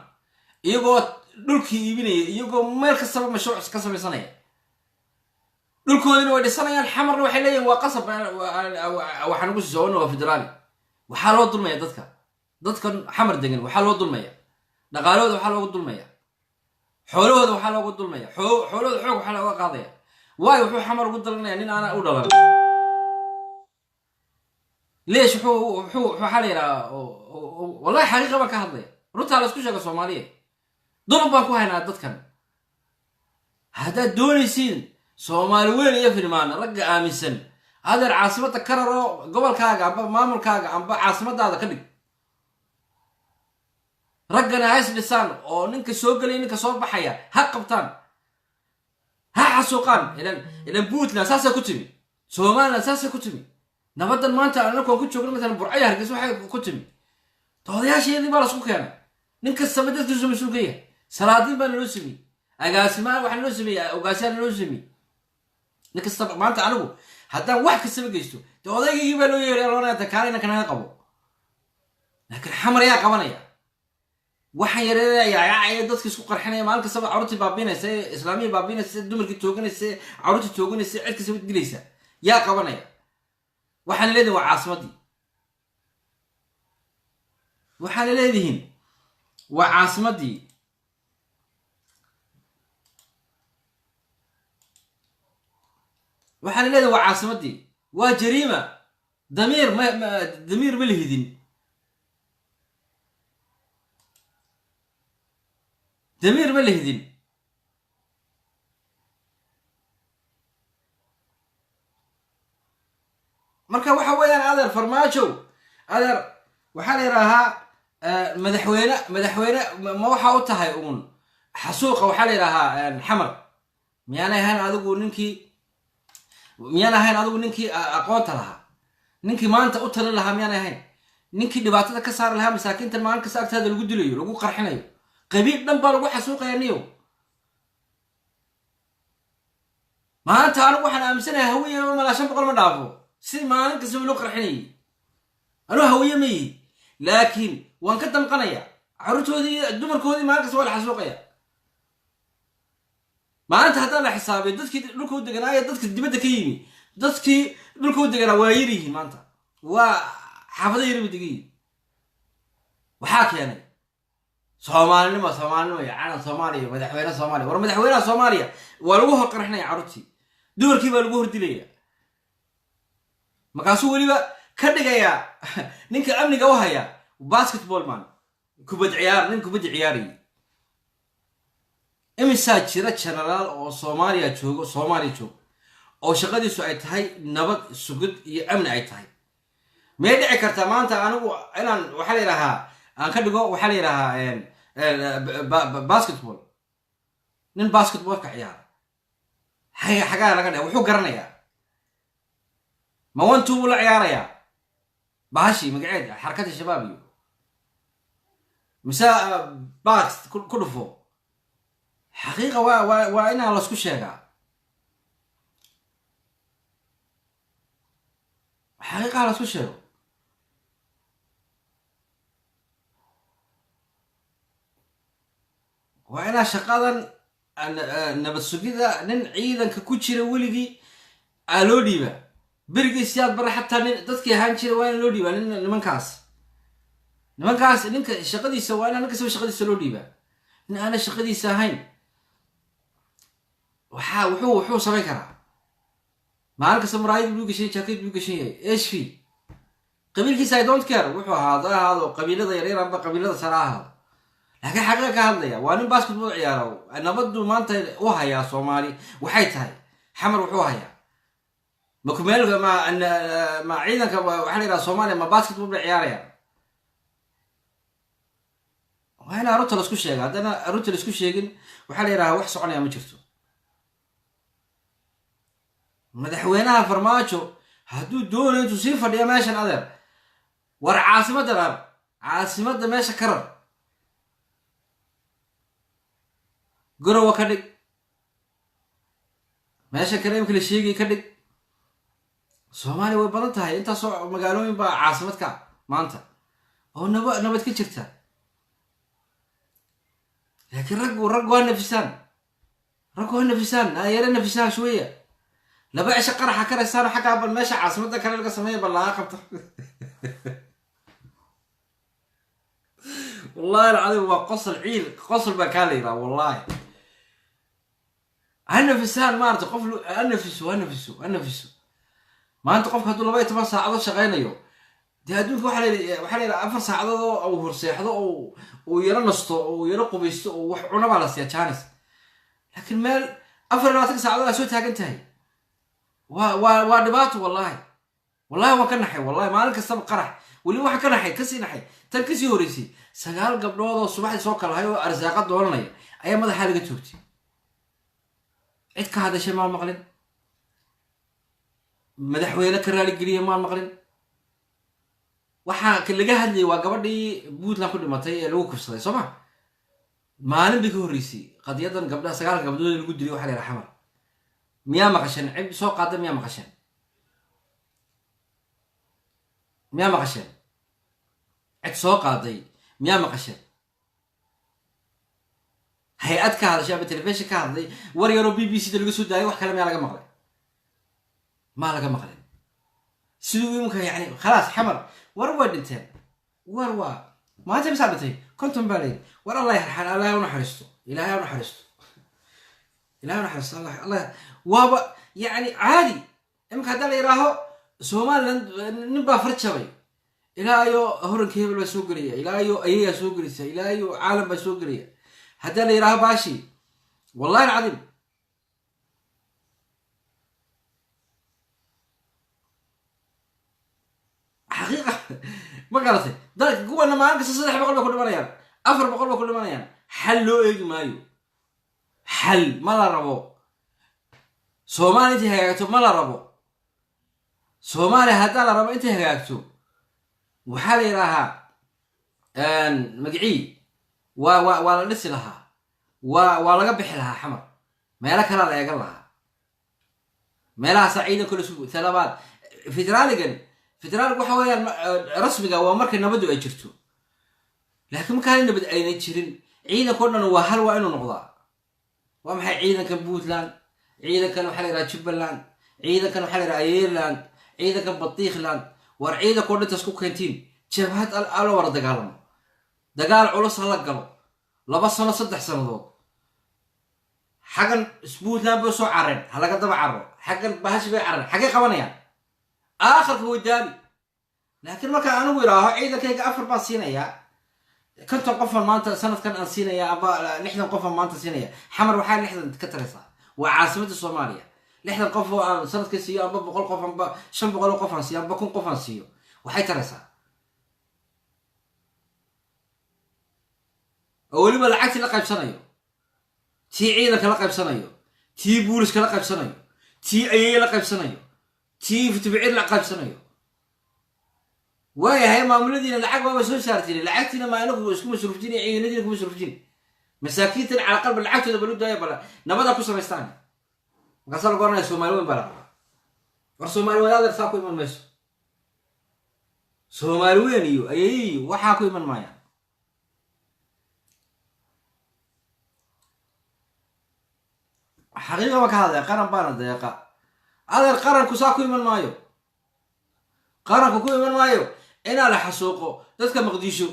iyagoo dhulkii iibinaya, iyagoo meel kastaba mashruuc ka samaysanaya. Dhulkoodina way dhisanayaan, Xamarna waxay leeyihin waa qasab, waxaan ugu sii waa federaali. Waxaa loo dulmaya dadkan Xamar degan, waxaa loo dulmaya dhaqaalahooda, waxaa loogu dulmaya xoolahooda, waxaa loogu dulmaya xoolahooda, xoog waxaa looga qaadaya. Waayo, wuxuu Xamar ugu dalanaya nin aana u dhalan? Leesh wuxuu waxaa la yidhaha, wallahi xaqiiqa baan ka hadlaya, runtaa la isku sheega. Soomaaliya dulub baan ku haynaa dadkan. Haddaad doonaysiin Soomaali weyn iyo filmaan ragga aaminsan, adeer, caasimadda ka raro, gobolkaaga amba maamulkaaga amba caasimadaada ka dhig. Raggana ha is dhisaan oo ninka soo gelaya, ninka soo baxaya ha qabtaan, ha xasuuqaan. Ilan Puntland saasay ku timi, Somaliland saasay ku timi. Nabaddan maanta anakuan ku joogno, matalan Burcaya, Hargeysa, waxay ku timi odayaasheedii baa lasku keenay. Nin kastaba dadkiisu mas-uul ka yahay. Salaadiin baa naloo sameeyey, agaasimaan waxaa naloo sameeyey, ogaasyaa naloo sameeyey. Nin kastaba maanta anigu haddaan wax kastaba geysto, dee odaygaygii baa loo yeeray, loonaya kaale inanka naga qabo. Laakiin Xamar yaa qabanaya? Waxaan yareeyayaacaya dadka isku qarxinaya maalin kastaba, carruurtii baabiinaysa, islaamihii baabiinaysa, dumarkii tooganaysa, carruurtii tooganaysa, cid kastaba dilaysa, yaa qabanaya? Waxaan leedihin waa caasimaddii, waxaana leedihiin waa caasimaddii. Waxaana leedihin waa caasimaddii. Waa jariima. Damiir ma damiir ma lihidin, damiir ma lihidin. Marka waxa weeyaan, adeer Farmaajo, adeer, waxaa la yidhaahaa madaxweyne ma waxa u tahay uun xasuuqa? Waxaa la yidhaahaa Xamar miyaanay ahayn adigu ninkii, miyaan ahayn adigu ninkii aqoonta lahaa, ninkii maanta u talin lahaa? Miyaan ahayn ninkii dhibaatada ka saari lahaa masaakiintan maalin kasta agtaada lagu dilayo, lagu qarxinayo? Qabiil dhan baa lagu xasuuqaya niyow. Maanta anigu waxaan aaminsanahay Hawiye malaa 500 ma dhaafo, si maalin kastaba loo qarxinayay. Anuu Hawiye ma yihi, laakiin waan ka damqanaya carruurtoodii iyo dumarkoodii maalin kasta waa la xasuuqaya. Maalinta haddaan la xisaabiyo dadkii dhulka u deganaayo, dadka dibadda ka yimi, dadkii dhulka u deganaa waa yar yihiin maanta, waa xaafado yar bay degan yihiin. Waxaa keenay Soomaalinimo, Soomaalinimo iyo calan Soomaaliya, madaxweyne Soomaaliya. War madaxweynaha Soomaaliya waa lagu hor qarxinaya carruurtii, dumarkii baa lagu hor dilaya. Markaasuu weliba ka dhigayaa ninka amniga u haya basketball man, kubad ciyaar, nin kubadda ciyaarayay. Imisaa jira generaal oo Soomaaliya joogo, Soomaaliya joogo, oo shaqadiisu ay tahay nabad sugid iyo amni ay tahay? Miyay dhici kartaa maanta anigu inaan waxaa la yidhahaa aan ka dhigo waxaa la yidhahaa basketball, nin basketballka ciyaara? Xagaa laga dhiga? Wuxuu garanayaa ma one two buu la ciyaarayaa bahashi magaceed Xarakada Shabaab iyo mise bas ku dhufo? Xaqiiqa waa inaa lasku sheegaa, xaqiiqaha lasku sheego. Waa inaa shaqadan nabad sugida nin ciidanka ku jira weligii aa loo dhiibaa. Berigii Siyaad Bare xataa nin dadkii ahaan jira waa in loo dhiibaa nin. Nimankaas ninka shaqadiisa waa inaa nin kastaba shaqadiisa loo dhiibaa. Nin aana shaqadiisa ahayn waxaa wuxuu samayn karaa? Maalin kasta muraayad buu gashan, jacket buu gashan yahay, h v qabiilkiisa I don't care wuxuu ahaado ha ahaado, qabiilada yaryar amba qabiilada sare ha ahaado. Laakiin xaqiiqa ka hadlaya waa nin basketball ciyaara. Nabadu maanta u hayaa Soomaali waxay tahay Xamar wuxuu hayaa makumeelka ma ciidanka waxaa la yidhaha Soomaaliya ma basketball bay ciyaarayaan? Waa in arunta laisku sheega. Haddana arunta laisku sheegin, waxaa la yidhaha wax soconaya ma jirto. Madaxweynaha Farmaajo hadduu doonayo intuu sii fadhiyo meeshan, adeer, war caasimadda rar, caasimadda meesha ka rar, Garowa ka dhig, meesha kale imka la sheegay ka dhig. Soomaaliya way badan tahay, intaasoo magaalooyin baa caasimad ka ah maanta oo nabad ka jirta. Laakiin raggu ha nafisaan, raggu ha nafisaan, yara nafisaan shوية. 2 cisho qaraxa karaysaan xaggaa, bal meesha caasimadda kale laga sameeya bal laga qabta. Wallahi alcadiim waa qosol ciil, qosol baa kaa la yidhaha. Wallahi ha nafisaan maarata, qof ha nafiso, ha nafiso, ha nafiso. Maanta qofka hadduu 12 saacadood shaqaynayo, dee adduunka waxaa la yidhaha 4 saacadood oo uu horseexdo oo uu yaro nasto oo uu yaro qubaysto oo wax cuna baa la siiya janis. Laakiin meel 24 saacadood aa soo taagan tahay waa dhibaato. Wallahi, wallahi waan ka naxay. Wallahi maalin kastaba qarax. Weli waxaan ka naxay, kasii naxay tan kasii horeysay, sagaal gabdhood oo subaxdii soo kalahay oo arsaaqa doolanaya ayaa madaxaa laga toogtay. Cid ka hadashay maan maqlin, madaxweyne ka raaligeliya maan maqlin. Waxaa laga hadlayay waa gabadhii Puntland ku dhimatay ee lagu kufsaday, soo ma? Maalin bay ka horreysay qadiyadan gabdhaha sagaalka gabdhood lagu dilay. Waxa la yidhaha Xamar miyaa maqasheen? Cid soo qaada miyaa maqasheen? Miyaa maqasheen? Cid soo qaaday miyaa maqasheen? Hay-ad ka hadashay ama telefishon ka hadlay, war yaroo BBC da laga soo daayay, wax kale miyaa laga maqlay? Maa laga maqlin. Siduu imika yani khalaas Xamar war way dhinteen, war waa maanta misaa dhintay? 50 baa layidhi. War Allah yarxan, Allah u naxariisto, Ilaahay u naxariisto, Ilahay u naxariisto, Allah Allah. Waaba yani caadi imika haddaa la yidhaaho Somaliland nin baa farjabay, ilaa iyo horanka hebel baa soo gelaya, ilaa iyo ayayaa soo gelaysa, ilaa iyo caalam baa soo gelaya. Haddaa la yidhaaho baashi, wallahi alcadiim xaqiiqa ma garatay. Dadka kuwana maalin kasta 300 bay ku dhimanayaan, 400 bay ku dhimanayaan. Xal loo eegi maayo, xal ma la rabo. Soomaaliya intay hagaagto ma la rabo. Soomaaliya haddaa la rabo intay hagaagto, waxaa la yidhaahaa magicii waa la dhisi lahaa, waa laga bixi lahaa Xamar, meelo kalaa la eegan lahaa, meelahaasaa ciidanka la sugu. Talabaad, federaaligan, federaaligu waxa weeyaan rasmiga waa markay nabaddu ay jirto. Laakiin markaan nabad ayna jirin, ciidanka o dhan waa hal, waa inuu noqdaa. Waa maxay ciidankan Puntland, ciidankan waxaa la yidhaha Jubbaland, ciidankan waxaa la yidhaha Ireland, ciidankan Batiikhland? War ciidanka o dhantaas ku keentiin jabhad ala wara dagaalamo, dagaal culus ha la galo 2 sano, 3 sannadood. Xaggan Puntland bay soo carreen, ha laga daba carro. Xaggan bahashi bay carreen, xaggay qabanayaan? Aakhirka way daali. Laakiin marka anigu idhaaho ciidankayga afar baan siinayaa, 50 qofan maanta sanadkan aan siinaya amba 60 qofan maanta siinaya, Xamar waxaa 60 ka taraysaa? Waa caasimadda Soomaaliya. 60 qof oo aan sanadka siiyo amba 100 qof amba 500 oo qof aan siiyo amba 1000 qof aan siiyo waxay taraysaa? Oo weliba lacagtii la qaybsanayo, tii ciidanka la qaybsanayo, tii booliska la qaybsanayo, tii ayeye la qaybsanayo, tii futubicir la qaybsanayo. Waayahay, maamuladiina lacag baaba soo saartiin, lacagtiina ma anagu isku masruuftiin, ciidanadiina ku masruuftiin. Masaakiintan cala qalba lacagtooda balu daaya, bala nabada ku samaystaan. Markaasaa lagu oranaya Soomaali weyn baa la rabaa. War Soomaali weyn adeer saa ku iman mayso. Soomaali weyn iyo ayeye iyo waxaa ku iman maayaan. Xaqiiqa baan ka hadlaya. Qaran baana deeqa. Adeer, qaranku saa ku iman maayo, qaranku ku iman maayo inaa la xasuuqo dadka Maqdisho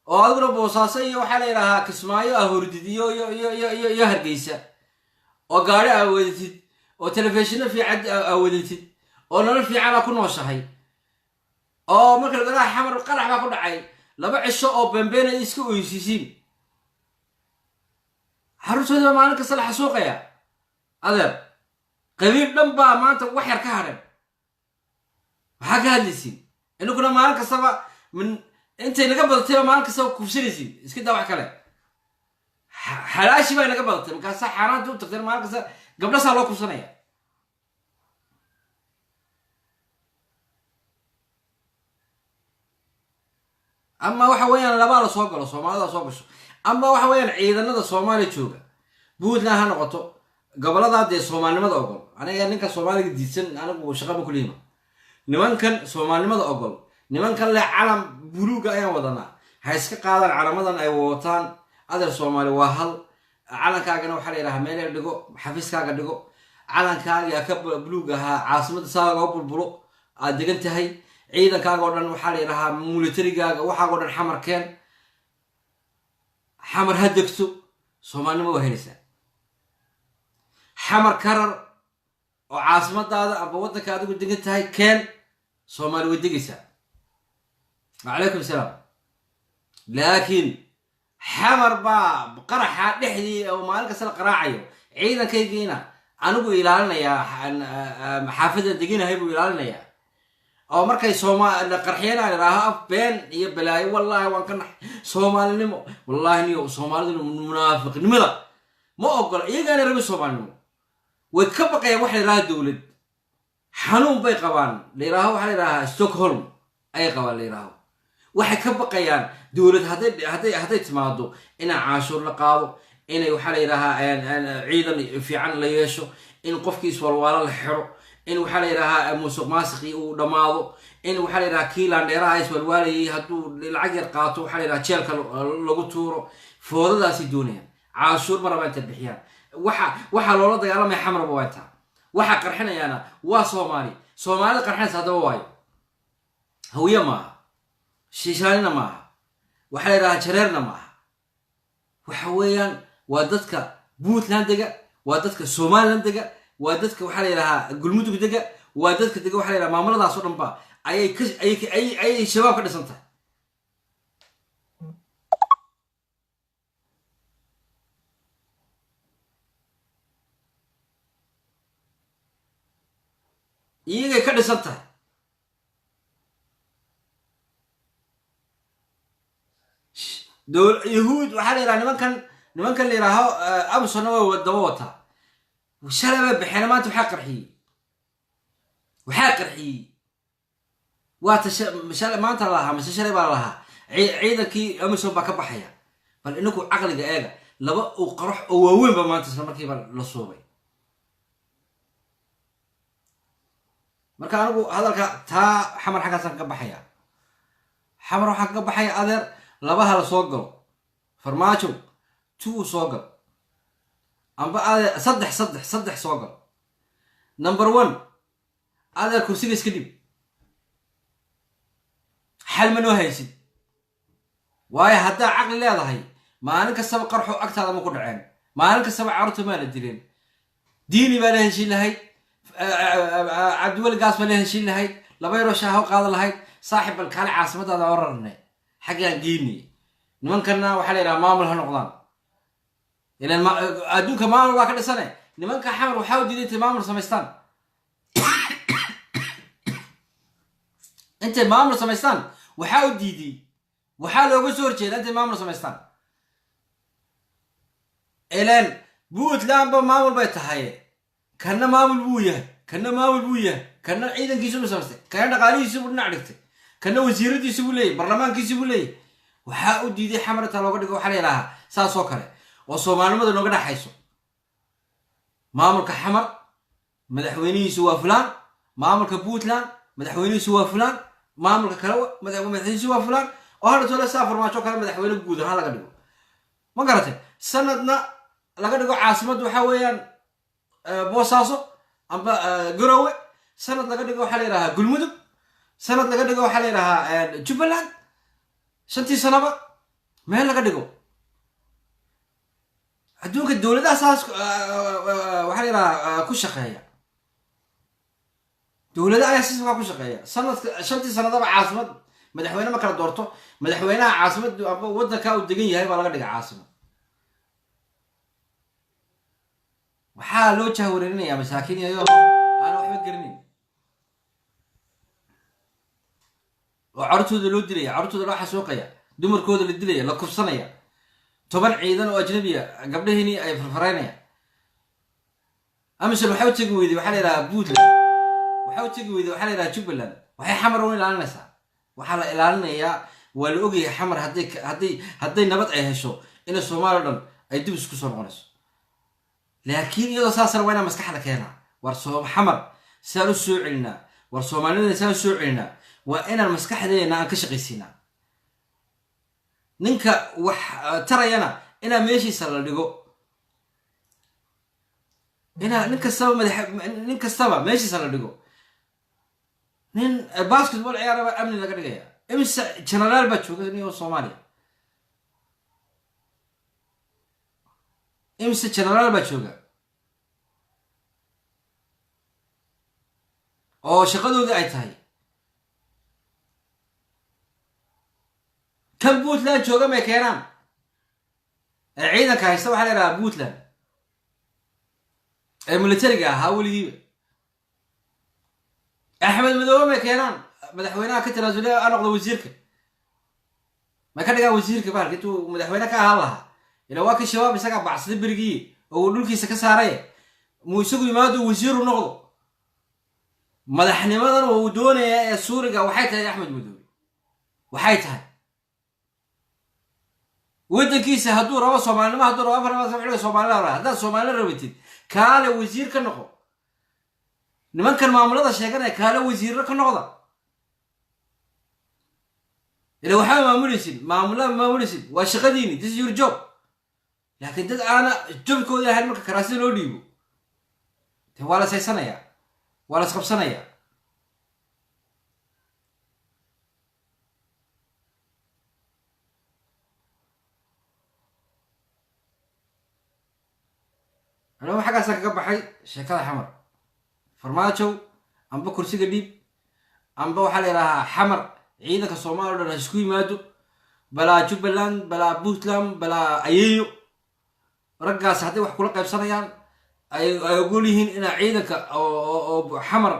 oo adiguna Boosaaso iyo waxaa la yidhaahaa Kismaayo ah hordid iyo Hargeysa oo gaari aa wadatid oo telefishino fiican aa wadatid oo nolol fiican aa ku nooshahay, oo marka lagalaha Xamar qarax baa ku dhacay, 2 cisho oo beenbeenay iska oysiisiin. Carruurtoodii baa maalin kasta la xasuuqaya. Adeer, qabiil dhan baa maanta wax yar ka hadheen. Maxaa ka hadlaysiin? Inaguna maalin kastaba min intay naga badatayba maalin kastaba kufsanaysiin. Iska daa wax kale, xalaashii baa inaga badatay, markaasaa xaaraantii u tagteen. Maalin kasta gabdhasaa loo kufsanaya. Ama waxa weeyaan labaa la soo galo, Soomaalida soo gasho, ama waxa weeyaan ciidanada Soomaaliya jooga, Puntland ha noqoto, goboladaa dee soomaalinimada ogol. Aniga ninka Soomaaliga diidsan anigu shaqama kulihima. Nimankan soomaalinimada ogol, nimankan leh calam buluuga ayaan wadanaa, ha iska qaadaan calamadan ay wataan. Adeer, Soomaali waa hal. Calankaagana waxaa la yidhahaa meel dhigo, xafiiskaaga dhigo. Calankaaga ka buluug ahaa caasimadda saaga bulbulo aad degan tahay. Ciidankaaga oo dhan waxaa la yidhahaa militarigaaga, waxaaga o dhan Xamar keen, Xamar ha degto. Soomaalinimo waa helaysaa. Xamar karar oo caasimadaada amba waddanka adigu degan tahay keen, Soomaali way degaysaa. Wacalaykum salaam. Laakiin Xamar baa qaraxa dhexdii oo maalin kasta la qaraacayo, ciidankaygiina anigu ilaalinayaa, xaafadda deganahay buu ilaalinayaa, oo markay sooma qarxiyana aan idhaaho af been iyo balaayo, wallaahi waan ka naxay soomaalinimo. Wallahi niyo, Soomaalidu munaafiqnimada ma ogola. Iyagaana rabin soomaalinimo, way ka baqayaan waxa la yidhaha dowlad. Xanuun bay qabaan la yidhaaho, waxaa la yidhahaa Stockholm ayay qabaan la yidhaaho. Waxay ka baqayaan dowlad hadday timaado inaa caashuur la qaado, inay waxaa la yidhahaa ciidan fiican la yeesho, in qofkii iswalwaalo la xiro, in waxaa la yidhahaa musuq maasiqii uu dhammaado, in waxaa la yidhahaa kii laandheeraha iswalwaalayay hadduu lacag yar qaato waxaa la yidhaha jeelka lagu tuuro. Foodadaasay doonayaan. Caashuur ma rabaa intay bixiyaan. Waxaa loola dagaalamaya Xamarba waa intaa. Waxaa qarxinayaana waa Soomaali. Soomaalida qarxinaysa haddaba waayo Hawiye maaha, Shiishaanina maaha, waxaa la yidhahaa Jareerna maaha. Waxa weeyaan waa dadka Puntland dega, waa dadka Somaliland dega, waa dadka waxaa la yidhahaa Gulmudug dega, waa dadka dega waxa la yidhaha maamuladaas oo dhan ba ayay ka ayay Shabaab ka dhisan tahay. Iyagay ka dhisan tahay. Yahuud waxaa la yidhaha nimankan la yidhaaho Amsonna way daba wataa. Shalay bay baxeen, maanta waxaa qarxiyey, waxaa qarxiyey waata shalay maanta la lahaa mise shalay baa la lahaa ciidankii Amison baa ka baxaya. Bal ininku caqliga eega, laba uu qarax oo waaweyn ba maanta isla markiiba la suubay. Marka anigu hadalka taa Xamar xaggaasaan kaga baxaya. Xamar waxaan kaga baxaya, adeer, labaha la soo galo. Farmaajo two soo gal, amba adeer saddex, saddex, saddex soo gal. Number one, adeer, kursiga iska dhib, xal ma noo haysid. Waayo haddaa caqli leedahay, maalin kastaba qarxo agtaada ma ku dhaceen, maalin kastaba carruurta maa la dileen. Diini baa la heshiin lahayd, Cabdiweli Gaas baa la heshiin lahayd, laba yaroo shaaho qaadan lahayd. Saaxib, bal kaale caasimadaada orarne, xaggaan geynay. Nimankanna waxaa la yidhaha maamul ha noqdaan, ilan adduunka maamul baa ka dhisane. Nimanka Xamar waxaa u diiday intay maamul samaystaan, intay maamul samaystaan waxaa u diiday, waxaa looga soo horjeeda intay maamul samaystaan. Ilan Puntland ba maamul bay tahay, kanna maamul buu yahay, kanna maamul buu yahay, kanna ciidankiisu buu samaystay, kanna dhaqaalihiisu buu dhinac dhigtay, kanna wasiiradiisu buu leeyahy, barlamaankiisu buu leeyahy. Waxaa u diiday Xamar intaa looga dhigo waxaa la yidhahaa saas oo kale oo soomaalinimada nooga dhexayso. Maamulka Xamar madaxweynihiisu waa fulaan, maamulka Puntland madaxweynihiisu waa fulaan, maamulka kale madaxweynihiisu waa fulaan, oo hadha saa Farmaajo kale madaxweyne guud ahaan laga dhigo. Ma garatay? Sanadna laga dhigo caasimaddu waxaa weeyaan Boosaaso amba Garowe, sanad laga dhigo waxaa la yidhahaa Gulmudug, sanad laga dhigo waxaa la yidhahaa Jubbaland. 5tii sanaba meel laga dhigo. Adduunka dowladaha saas waxaa la yidhahaa ku shaqeeya, dowlada ayaa sistamkaa ku shaqeeya. Sanadka 5tii sanadaba caasimad madaxweyne ma kala doorto. Madaxweynaha caasimad amba waddanka uu degan yahay baa laga dhiga caasimad. Maxaa loo jahwareerinayaa masaakiin yayo aan waxba garanayn oo carruurtooda loo dilaya, carruurtooda loo xasuuqaya, dumarkooda la dilaya, la kufsanaya, 10 ciidan oo ajnabiya gabdhahiini ay farfaraynayaan? AMISOM waxay u tegi weyday, waxaa la yidhahaa, Puntland waxay u tegi weyday, waxaa la yidhaha, Jubbaland. Waxay Xamar u ilaalinaysaa? Waxaa la ilaalinayaa, waa la ogyahay, Xamar hadday nabad ay hesho inay Soomaaliya o dhan ay dib isku soo noqonayso. Laakiin iyadoo saasna waa inaa maskaxda keenaa: war soo Xamar sidaan u soo celinaa, war Soomaalida sidaan u soo celinaa. Waa inaan maskaxdeena aan ka shaqaysiinaa. Ninka wax tarayana inaa meeshiisa la dhigo, inaa nin kastaba madax, nin kastaba meeshiisa la dhigo. Nin basketball ciyaaraba amni laga dhigaya. Imise generaal baa jooga nin Soomaaliya? Imise generaal baa jooga oo shaqadoodii ay tahay? Kan Puntland jooga may keenaan ee ciidanka haysta, waxaa la yidhahaa, Puntland ee militariga ahaa weligiiba? Axmed Madoobe may keenaan madaxweynaha ka tanaasule a noqdo wasiirka? May ka dhigaan wasiirka bahalka intuu madaxweyne ka ahaan lahaa? Ila waa ka Shabaab isagaa bacsaday berigii oo uu dhulkiisa ka saaray. Muu isagu yimaado, wasiiru noqdo? Madaxnimadan uu doonaya ee suuriga waxay tahay, Axmed Madoobe waxay tahay waddankiisa hadduu rabo, Soomaalinimo hadduu rabo, 4 Soomaalida raba. Haddaad Soomaalina rabatid, kaale wasiir ka noqo. Nimankan maamulada sheeganaya, kaale wasiirro ka noqda. Ila waxaa maamulaysid, maamulada maamulaysid, waa shaqadiini, this is your job. Laakiin dad aana jobkoodii ahayn marka karaasida loo dhiibo, de waa la saysanaya, waa la isqabsanaya. Anuu xaggaasaan kaga baxay sheekada Xamar. Farmaajow, amba kursiga dhiib, amba waxaa la yidhahaa Xamar ciidanka Soomaaliya o dhan ha isku yimaado, balaa Jubbaland, balaa Puntland, balaa ayeeyo. Raggaas hadday wax kula qaybsanayaan, ay ogol yihiin inaa ciidanka oo Xamar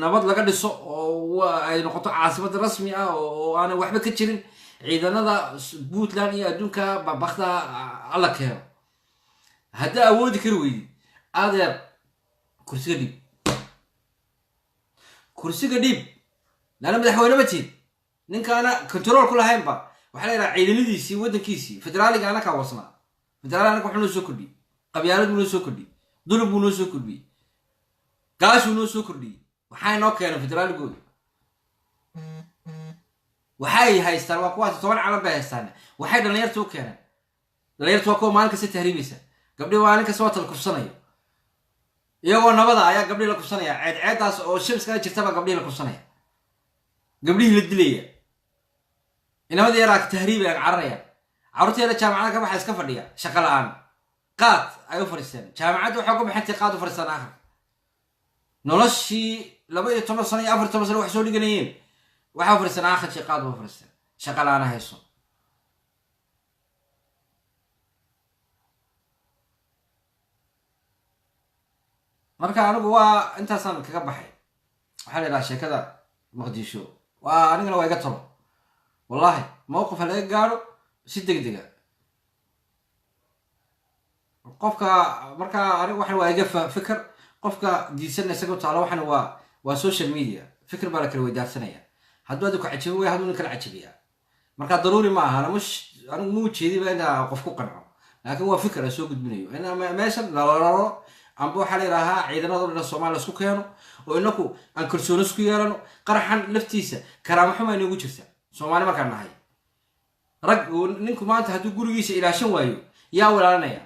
nabad laga dhiso oo ay noqoto caasimad rasmi ah oo aanay waxba ka jirin, ciidanada Puntland iyo adduunka babakda alla keeno. Haddaa awoodi kari weydid, adeer, kursiga dhiib, kursiga dhiib. Laana madaxweyne ma tihid. Ninkaana control ku lahaynba, waxaa la yidhaha, ciidamadiisii waddankiisii federaaliga anakaa wasnaa. Federaal anaka waxuu noo soo kordhiyey? Qabyaalad buu noo soo kordhiyey, dulub buu noo soo kordhiyey, gaashuu noo soo kordhiyey. Waxaa inoo keenay federaaligooda? Waxay haystaan waa kuwaas 10 calan bay haystaan. Waxay dhalinyarta u keeneen? Dhalinyarta waa kuwa maalin kasta tahriibaysa, gabdhihi maalin kasta waa tala kufsanayo. Iyagoo nabada ayaa gabdhihii la kufsanaya. Ceed ceeddaas oo shamiskala jirtabaa gabdhihii la kufsanaya, gabdhihii la dilaya, inamadii yaraa tahriibayaan, cararayaan. Carruurta yara jaamacada ka baxa iska fadhiya shaqa la-aan, qaad ay u fadhiisteen. Jaamacadda waxaa ku baxantay qaad u fadhiistaan. Akhirka noloshii 12 sano iyo 14 sano wax soo dhiganayeen waxaa u fadhiistaan, akhirkii qaad ba u fadhiisteen, shaqa la-aan hayso. Marka anigu waa intaasaan kaga baxay, waxaa la yidhaha, sheekada Maqdisho. Waa anigana waa iga talo, wallahi, mowqif ha laga gaadho si deg dega qofka. Marka anigu waxan waa iga fikir, qofka diisanna isaga taalo. Waxan waa social media, fikir baa la kala weydaarsanaya. Hadduu adigu cajabi way, hadduu nin kala cajabiya. Marka daruuri ma aha, mush anigu ma ujeediba inaa qof ku qanco, laakiin waa fikir aan soo gudbinayo in meeshan lalaro, amba waxaa la yidhaahaa ciidamada o dhan Soomaaliya isku keeno oo inaku aan kalsooni isku yeelano. Qaraxan laftiisa karaamo xuma inoogu jirta Soomaali markaan nahay. Rag, ninku maanta hadduu gurigiisa ilaashan waayo, yaa ilaalinaya?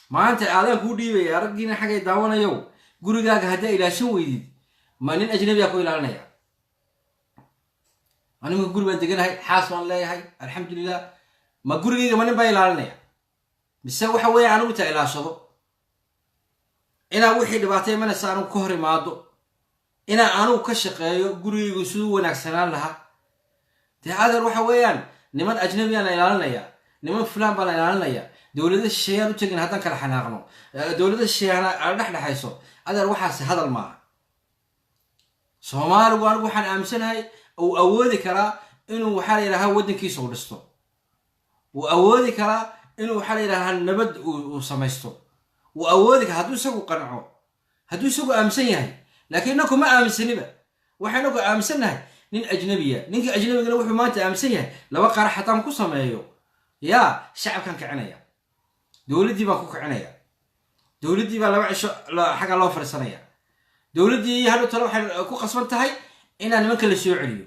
Maanta aadaan kuu dhiibaya, raggiina xaggay daawanayow, gurigaaga haddaa ilaashan weydid, ma nin ajnabiyaa ku ilaalinaya? Anigu guri baan deganahay, xaas baan leeyahay, alxamdulilah. Ma gurigayga ma nin baa ilaalinaya? Mise waxa weeye anigu intaa ilaashado, inaa wixii dhibaato imanaysa anigu ka hor imaado, inaa anigu ka shaqeeyo gurigaygu siduu wanaagsanaan lahaa? Dee adeer, waxa weeyaan niman ajnabiyaan la ilaalinaya, niman fulaan baa la ilaalinaya. Dowlada shisheeyaan u tegin haddaan kala xanaaqno, dowlada shisheeyana ala dhex dhexayso. Adeer, waxaasi hadal maaha. Soomaaligu, anigu waxaan aaminsanahay, uu awoodi karaa inuu, waxaa la yidhahaa, waddankiisa uu dhisto. Wuu awoodi karaa inuu, waxaa la yidhahaa, nabad uu samaysto. Wuu awoodi karaa hadduu isagu qanco, hadduu isagu aaminsan yahay. Laakiin inaku ma aaminsaniba. Waxaa inaku aaminsannahay nin ajnabiya. Ninkii ajnabigana wuxuu maanta aaminsan yahay laba qarax haddaan ku sameeyo, yaa shacabkan kicinaya, dowladdii baan ku kicinaya, dowladdii baa 2 cisho xagga loo fadhiisanaya. Dowladdii hadhow tale waxay ku qasban tahay inaan nimanka la soo celiyo,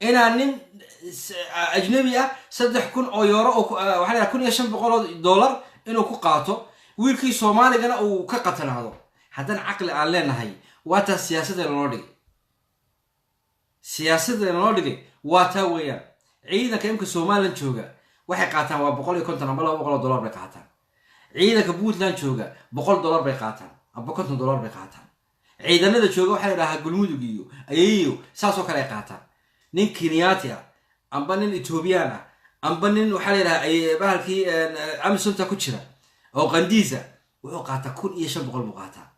inaan nin ajnabi ah 3000 oo euro oo waxaa la yidhaha 1500 oo dollar inuu ku qaato, wiilkii Soomaaligana uu ka qatanaado. Haddana caqli aan leenahay, waa taa siyaasadda loo dhigay. Siyaasadda loo dhigay waa taa weeyaan. Ciidanka imka Somaliland jooga waxay qaataan waa 150 amba 200 oo dollar bay qaataan. Ciidanka Puntland jooga $100 bay qaataan amba $50 bay qaataan. Ciidanada jooga, waxaa la yidhahaa, Gulmudug iyo Ayeeyo saasoo kale ay qaataan. Nin Kenyaati ah amba nin Ethoobiyan ah amba nin, waxaa la yidhaha, bahalkii AMISOMta ku jira oo qandiisa wuxuu qaataa 1500 buu qaataa.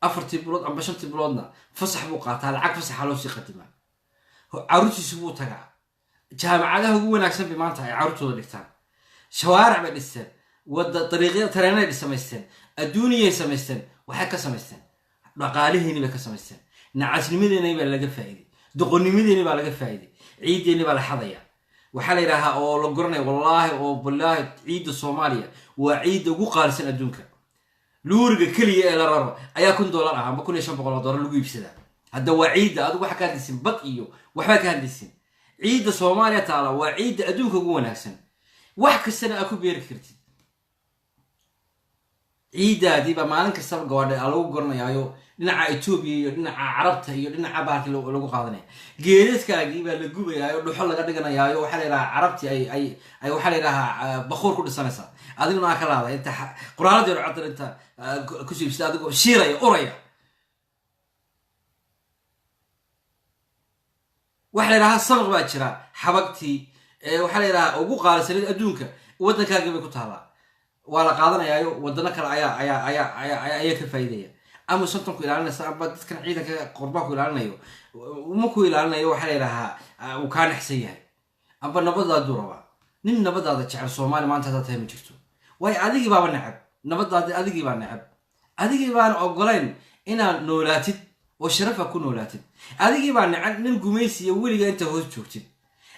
4tii bilood amba 5tii biloodna fasax buu qaataa, lacag fasaxa loo sii qadimaa. Caruurtiisu buu tagaa, jaamacadaha ugu wanaagsan bay maanta ay carruurtooda dhigtaan. Shawaaric bay dhisteen, wada dariiqya, tareenay samaysteen, adduuniyay samaysteen. Waxay ka samaysteen dhaqaalihiini bay ka samaysteen. Nacasnimadeeni baa laga faa'iiday, doqonnimadeeni baa laga faa'iiday. Ciiddeeni baa la xadaya, waxaa la yidhaahaa, oo la goranaya. Wallaahi oo bilaahi, ciidda Soomaaliya waa ciidda ugu qaalisan adduunka. Luuriga keliya ee la raro ayaa $1000 ah amba 1500 oo dollar lagu iibsadaa. Hadda waa ciidda, adigu waxa ka hadlaysin bad iyo waxbaa ka hadlaysin. Ciidda Soomaaliya taala waa ciidda adduunka ugu wanaagsan, wax kastana aad ku beeri kartid. Ciiddaadii baa maalin kastaba gawaadha lagu goranayaayo, dhinaca Etoobiya iyo dhinaca Carabta iyo dhinaca bahalki lagu qaadanaya. Geedadkaagii baa la gubayaayo, dhuxo laga dhiganayaayo. Waxaa la yidhahaa Carabtii ay waxaa la yidhahaa bakuur ku dhisanaysaa, adiguna aa ka laada inta quraalada yar cadar inta ku siibsida, adigoo shiiraya, uraya. Waxa la yidhahaa sabaq baa jira. Xabagtii waxaa la yidhahaa ugu qaalisaneed adduunka waddankaagii bay ku taallaa, waa la qaadanayaayo, wadano kale ayaa ka faa'iidaya. Ama sontonku ilaalinaysa amba dadkan ciidanka qorbaa ku ilaalinayo, ma ku ilaalinayo. Waxaa la yidhahaa uu kaa naxsan yahay amba nabadaaduu rabaa. Nin nabadaada jecel Soomaali maanta haddaad tahay ma jirto, waayo adigii baaba necab nabadaadi, adigii baa necab, adigii baana ogolayn inaad noolaatid oo sharafa ku noolaatid. Adigii baa necab nin gumaysiya weliga inta hoos joogtid.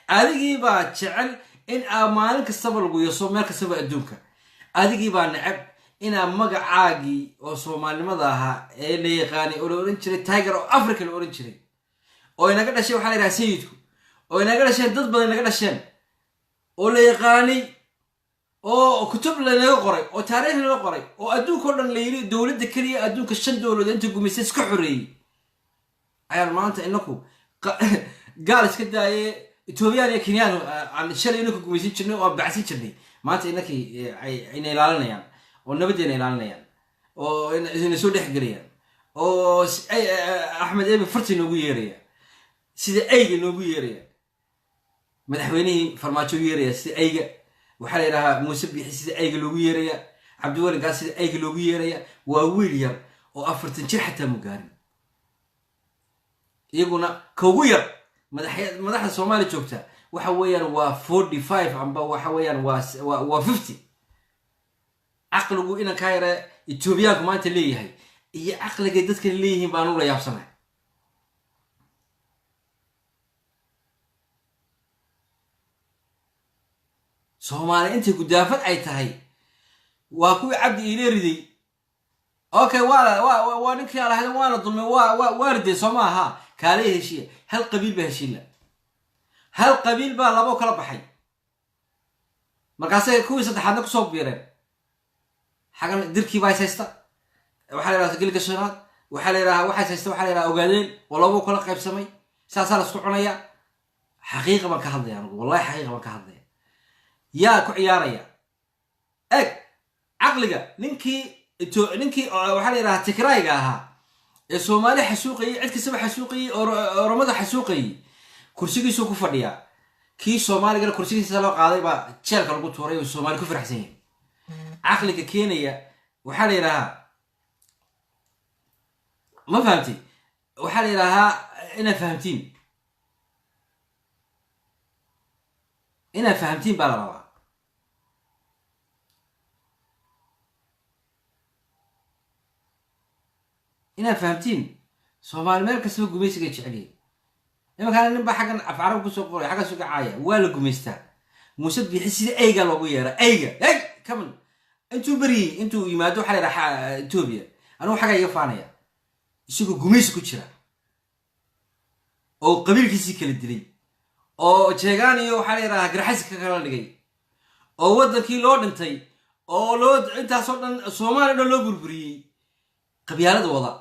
Adigii baa jecel in aa maalin kastaba lagu yaso meel kastaba adduunka. Adigii baa necab inaa magacaagii oo soomaalinimada ahaa ee la yaqaanay oo la ohan jiray Tiger of Africa la ohan jiray, oo inaga dhashay, waxaa la yidhaha, sayidku, oo inaga dhasheen, dad badan inaga dhasheen, oo la yaqaanay, oo kutub lanaga qoray, oo taariikh lanaga qoray, oo adduunka o dhan la yidhi dowladda keliya adduunka shan dowladood inta gumaysay iska xoreeyey, ayaan maanta inaku gaal iska daaye, Etoobiyaan iyo Kenyaan aan shalay inaka gumaysan jirnay oo aan bacsan jirnay, maanta inakii ayna ilaalinayaan oo nabaddeena ilaalinayaan oo ina soo dhex gelayaan, oo Axmed Ebi farti noogu yeeraya, sida ayga noogu yeeraya. Madaxweynihii Farmaajo u yeeraya sida ayga, waxaa la yidhahaa Muuse Biixi sida ayga loogu yeeraya, Cabdiwalinkaas sida ayga loogu yeeraya. Waa wiil yar oo 40 jir xataa mu gaarin. Iyaguna ka ugu yar madaxda Soomaaliya joogta waxa weeyaan waa 45 amba waxa weeyaan waa 50. Caqligu inankaa yare Etoobiyaanku maanta leeyahay iyo caqligay dadkan leeyihiin baanu la yaabsanahay. Soomaaliya intay gudaafad ay tahay waa kuwii Cabdi Iile riday. Okay, waa ninkii alahayd, waana dulmay, waa riday, soo ma aha? Kaalay heshiya. Hal qabiil baa heshiinla, hal qabiil baa labo kala baxay, markaasay kuwii saddexaadna kusoo biireen. Xagan Dirkii baa is haysta, waxaa la yidhaha Gilga Shanaad, waxaa la yidhaha waxaa is haysta, waxaa la yidhaha Ogaadeen oo labo kala qaybsamay. Saasaa la isku cunaya. Xaqiiqa baan ka hadlaya anigu, wallahi xaqiiqa baan ka hadlaya. Yaa ku ciyaaraya? Eg caqliga ninkii waxaa la yidhaha Tigrayga ahaa ee Soomaali xasuuqayay, cid kastaba xasuuqayay, Oromada xasuuqayay, kursigiisuu ku fadhiyaa. Kii Soomaaligana kursigiisa loo qaaday baa jeelka lagu tuuray oo Soomaali ku faraxsan yahay. Caqliga keenaya waxaa la yidhahaa, ma fahamti? Waxaa la yidhahaa inaad fahamtiin, inaad fahamtiin baa la rabaa. Inaad fahamtiin, Soomaali meel kastaba gumaysigay jecelyihin. Imankaana nin baa xaggan af Carab kusoo qoray, xaggan suga caaya. Waa la gumaystaa. Muuse Biixi sida eyga loogu yeera, eyga ey kaman intuu beryey intuu yimaado, waxaa la yidhaha Etoobiya, anigu xaggaa iga faanaya, isagoo gumaysi ku jira oo qabiilkiisii kala dilay oo Jeegaan iyo waxaa la yidhahaa Garxasi ka kala dhigay, oo waddankii loo dhintay oo loo intaasoo dhan Soomaaliya dhan loo burburiyey, qabyaalada wada,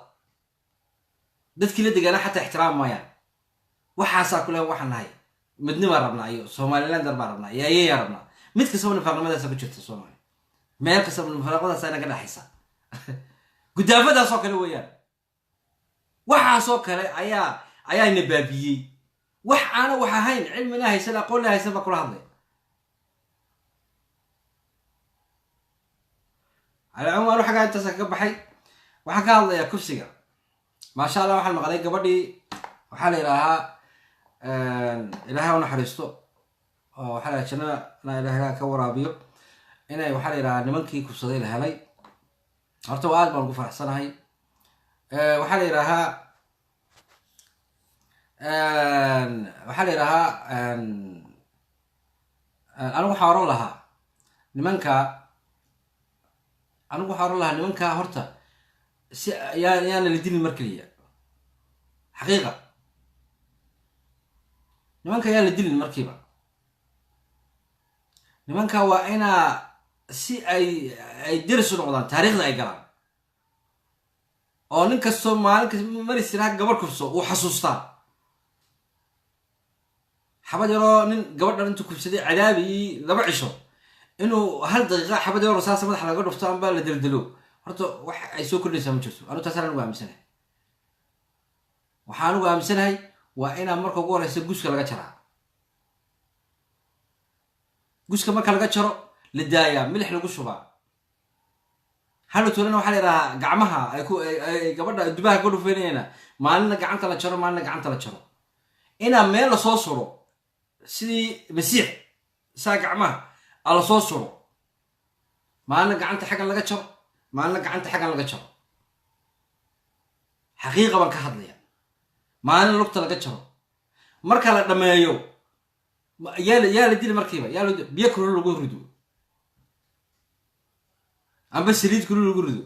dadkii la degaana xataa ixtiraam maayaan. Waxaasaa kule waxaan nahay midnimaa rabnaa iyo Somalilander baa rabnaa iyo ayeeyaa rabnaa. Mid kastaba nifaaqnimadaasa ku jirta Soomaaliya, meel kastaba nifaaqnimadaasa inaga dhexaysa. Gudaafadaasoo kale weeyaan, waxaasoo kale ayaa ina baabiyey. Wax aana wax ahayn, cilmina haysan, aqoonna haysan baa kula hadlaya. Alcumuum, anu xaggaa intaasa kaga baxay. Waxaan ka hadlayaa kufsiga. Maasha Allah, waxaan maqlay gabadhii, waxaa la yidhaahaa, Ilaahay u naxariisto oo waxaa la jannana Ilaahay ka waraabiyo, inay waxaa la yidhahaa nimankii kufsaday la helay. Horta waa aad baan ugu faraxsanahay. Waxaa la yidhaahaa, waxaa la yidhahaa, anigu waxaa oran lahaa nimanka, anigu waxaa oran lahaa nimanka horta si yaa yaana la dilin mar keliya. Xaqiiqa, nimanka yaan la dilin markiiba. Nimanka waa inaa si ay deris u noqdaan, taariikhda ay galaan, oo nin kastoo maalin kas maris tiraha gabarh kufso uu xasuustaa. Xabad yaroo nin gabadhan intuu kufsaday cadaabayii 2 cisho, inuu hal daqiiqa xabad yaroo rasaasa madaxa laga dhufto amba la deldelo, horta wax ay soo kordhaysaa ma jirto. Anu taasaan anigu aaminsanahay. Waxaa anigu aaminsanahay waa inaa marka ugu horeysa guska laga jaraa. Guska marka laga jaro, la daayaa, milix lagu shubaa. Hadha tuulana waxaa la yidhahaa gacmaha ay ku ay gabadha dubaha ka dhufanayana, maalina gacanta la jaro, maalina gacanta la jaro, inaa meel lasoo suro sidii Masiix saa gacmaha a lasoo suro, maalina gacanta xaggan laga jaro, maalina gacanta xaggan laga jaro. Xaqiiqa baan ka hadlaya. Maalina lugta laga jaro. Marka la dhameeyo, yaa la dili markiiba, yaa la biyo kulul lagu rido amba saliid kulul lagu rido.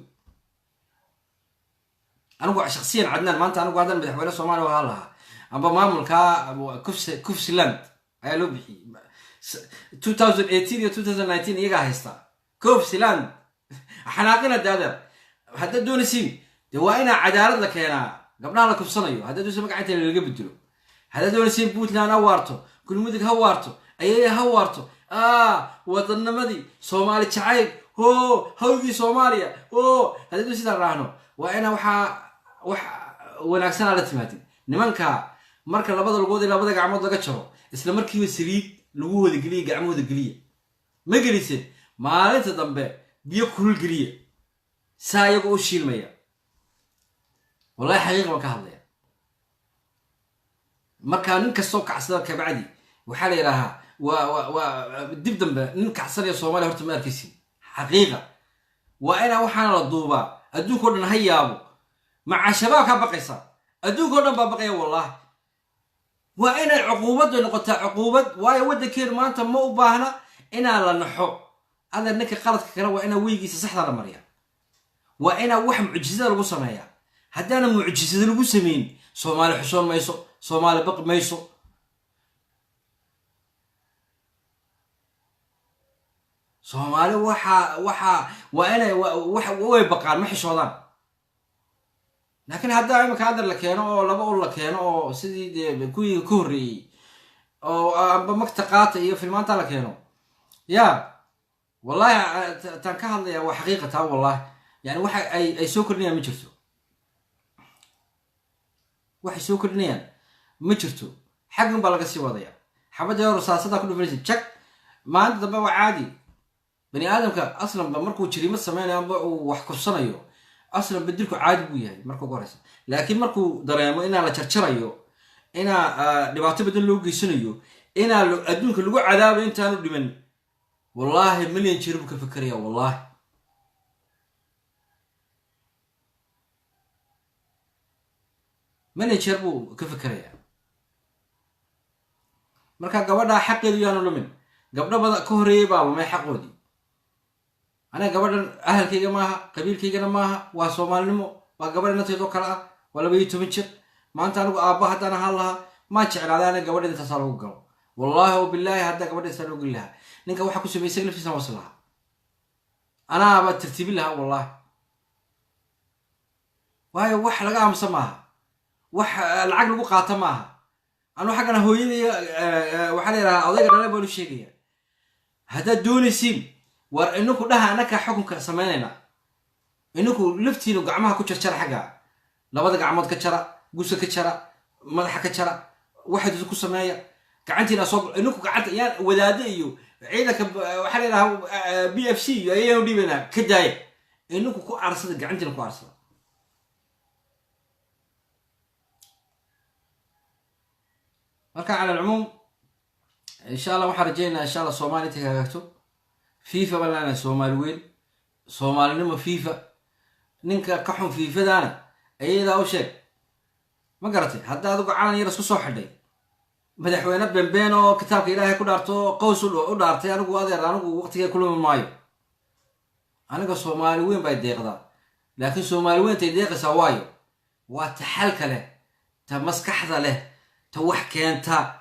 Anigu shaksiyan Cadnaan maanta, anigu haddaan madaxweyne Soomaaliya ahaan lahaa amba maamulkaa Kufsiland ayaa loo bixiyey 2018 iyo 2019, iyagaa haystaa Kufsiland. Xanaaqina daadeer, haddaad doonaysiin dee waa inaa cadaalad la keenaa gabdhaha la kufsanayo. Haddaad doonaysiin magaca inta laga bedelo, haddaad doonaysiin Puntland ha waarto, Kulmudug ha waarto, Ayeeye ha waarto, wadanimadii Soomaali jacayl ho hawgii Soomaaliya ho, haddaad doonaysiin sidaan raahno, waa inaa waxaa wax wanaagsanaa la timaadin. Nimanka marka labada lugood iyo labada gacmood laga jaro, isla markiiba saliid laguhooda geliya, gacmahooda geliya. Ma geliseen? Maalinta dambe biyo kulul geliya, saa iyagoo u shiilmaya. Wallahi xaqiiqa baan ka hadlaya. Markaa nin kastoo kacsada kabacdi waxaa la yidhaahaa waa dib dambe nin kacsanaya Soomaaliya horta ma arkaysin. Xaqiiqa waa inaa waxaana la duubaa, adduunka o dhan ha yaabo. Maca shabaab kaa baqaysa, adduunka o dhan baa baqaya. Wallahi waa inay cuquubaddu noqotaa cuquubad, waayo waddankeenu maanta ma u baahna inaa la naxo. Adeer, ninka qaladka kale waa inaa weygiisa saxda la mariya, waa inaa wax mucjisada lagu sameeyaa. Haddaana mucjisada lagu sameyn, Soomaali xushoon mayso, Soomaali baqi mayso. Soomaali waxaa waa inay way baqaan, ma xishoodaan. Laakiin haddaa imika adeer la keeno oo laba ul la keeno oo sidii dee kuwii ka horreeyey oo amba magta qaata iyo filmaanta la keeno, ya wallahi taan ka hadlaya waa xaqiiqa taa. Wallahi yani waxa ay soo kordhinayaan ma jirto, waxay soo kordhinayaan ma jirto. Xaggan baa laga sii wadaya, xabadda rasaasada ku dhufanaysa jag, maalinta dambe waa caadi. Bani aadamka aslanba markuu jariimad sameynayo amba uu wax kufsanayo, aslanba dilku caadi buu yahay marka ugu horeysa. Laakiin markuu dareemo inaa la jarjarayo, inaa dhibaato badan loo geysanayo, inaa adduunka lagu cadaabayo intaanu dhiman, wallaahi milyan jeer buu ka fekeraya, wallaahi. Milyan jeer buu ka fekeraya. Marka gabadhaa xaqeedu yaanu lumin. Gabdho badan ka horreeyey baa lumay xaqoodii. Aniga gabadhan ahalkayga maaha, qabiilkaygana maaha, waa soomaalinimo, waa gabadha nafteedoo kale ah, waa 12 jir. Maanta anigu aabba haddaan ahaan lahaa, maan jeclaaday aniga gabadha intaasaa lagu galo. Wallaahi oo bilaahi, haddaa gabadha intasaa loo geli lahaa, ninka waxaa ku sameeyey isaga laftiisaan wasi lahaa, anaaba tartiibin lahaa wallaahi. Waayo, wax laga aamusa maaha, wax lacag lagu qaata maaha. Anu xaggana hooyadii, waxaa la yidhahaa odayga dhalay baan u sheegaya: haddaad doonaysiin, war ininku dhaha annakaa xukunka samaynayna, ininku laftiinu gacmaha ku jarjara, xagga labada gacmood ka jara, gusa ka jara, madaxa ka jara, waxaad ku sameeya gacantiina soo. Ininku gacanta yaan wadaado iyo ciidanka, waxaa la yidhahaa BFC iyo ayaanu dhiibaynaa, ka daaya. Ininku ku aarsada, gacantiina ku aarsada. Marka cala alcumuum, insha Allah waxaan rajeynayaa insha Allah Soomaaliya intay hagaagto. FIFA baan leenahay, Soomaali weyn, soomaalinimo FIFA. Ninka ka xun FIFAdaana ayadaa u sheeg, ma garatay? Hadda adigu calan yar isku soo xidhay, madaxweyne beenbeen oo kitaabka Ilaahay ku dhaarto, qaws u dhaartay, anigu adeer, anigu waqtigee kulumi maayo. Aniga Soomaali weyn bay deeqdaa, laakiin Soomaali weyntay deeqaysaa waayo waa ta xalka leh, ta maskaxda leh, ta wax keenta.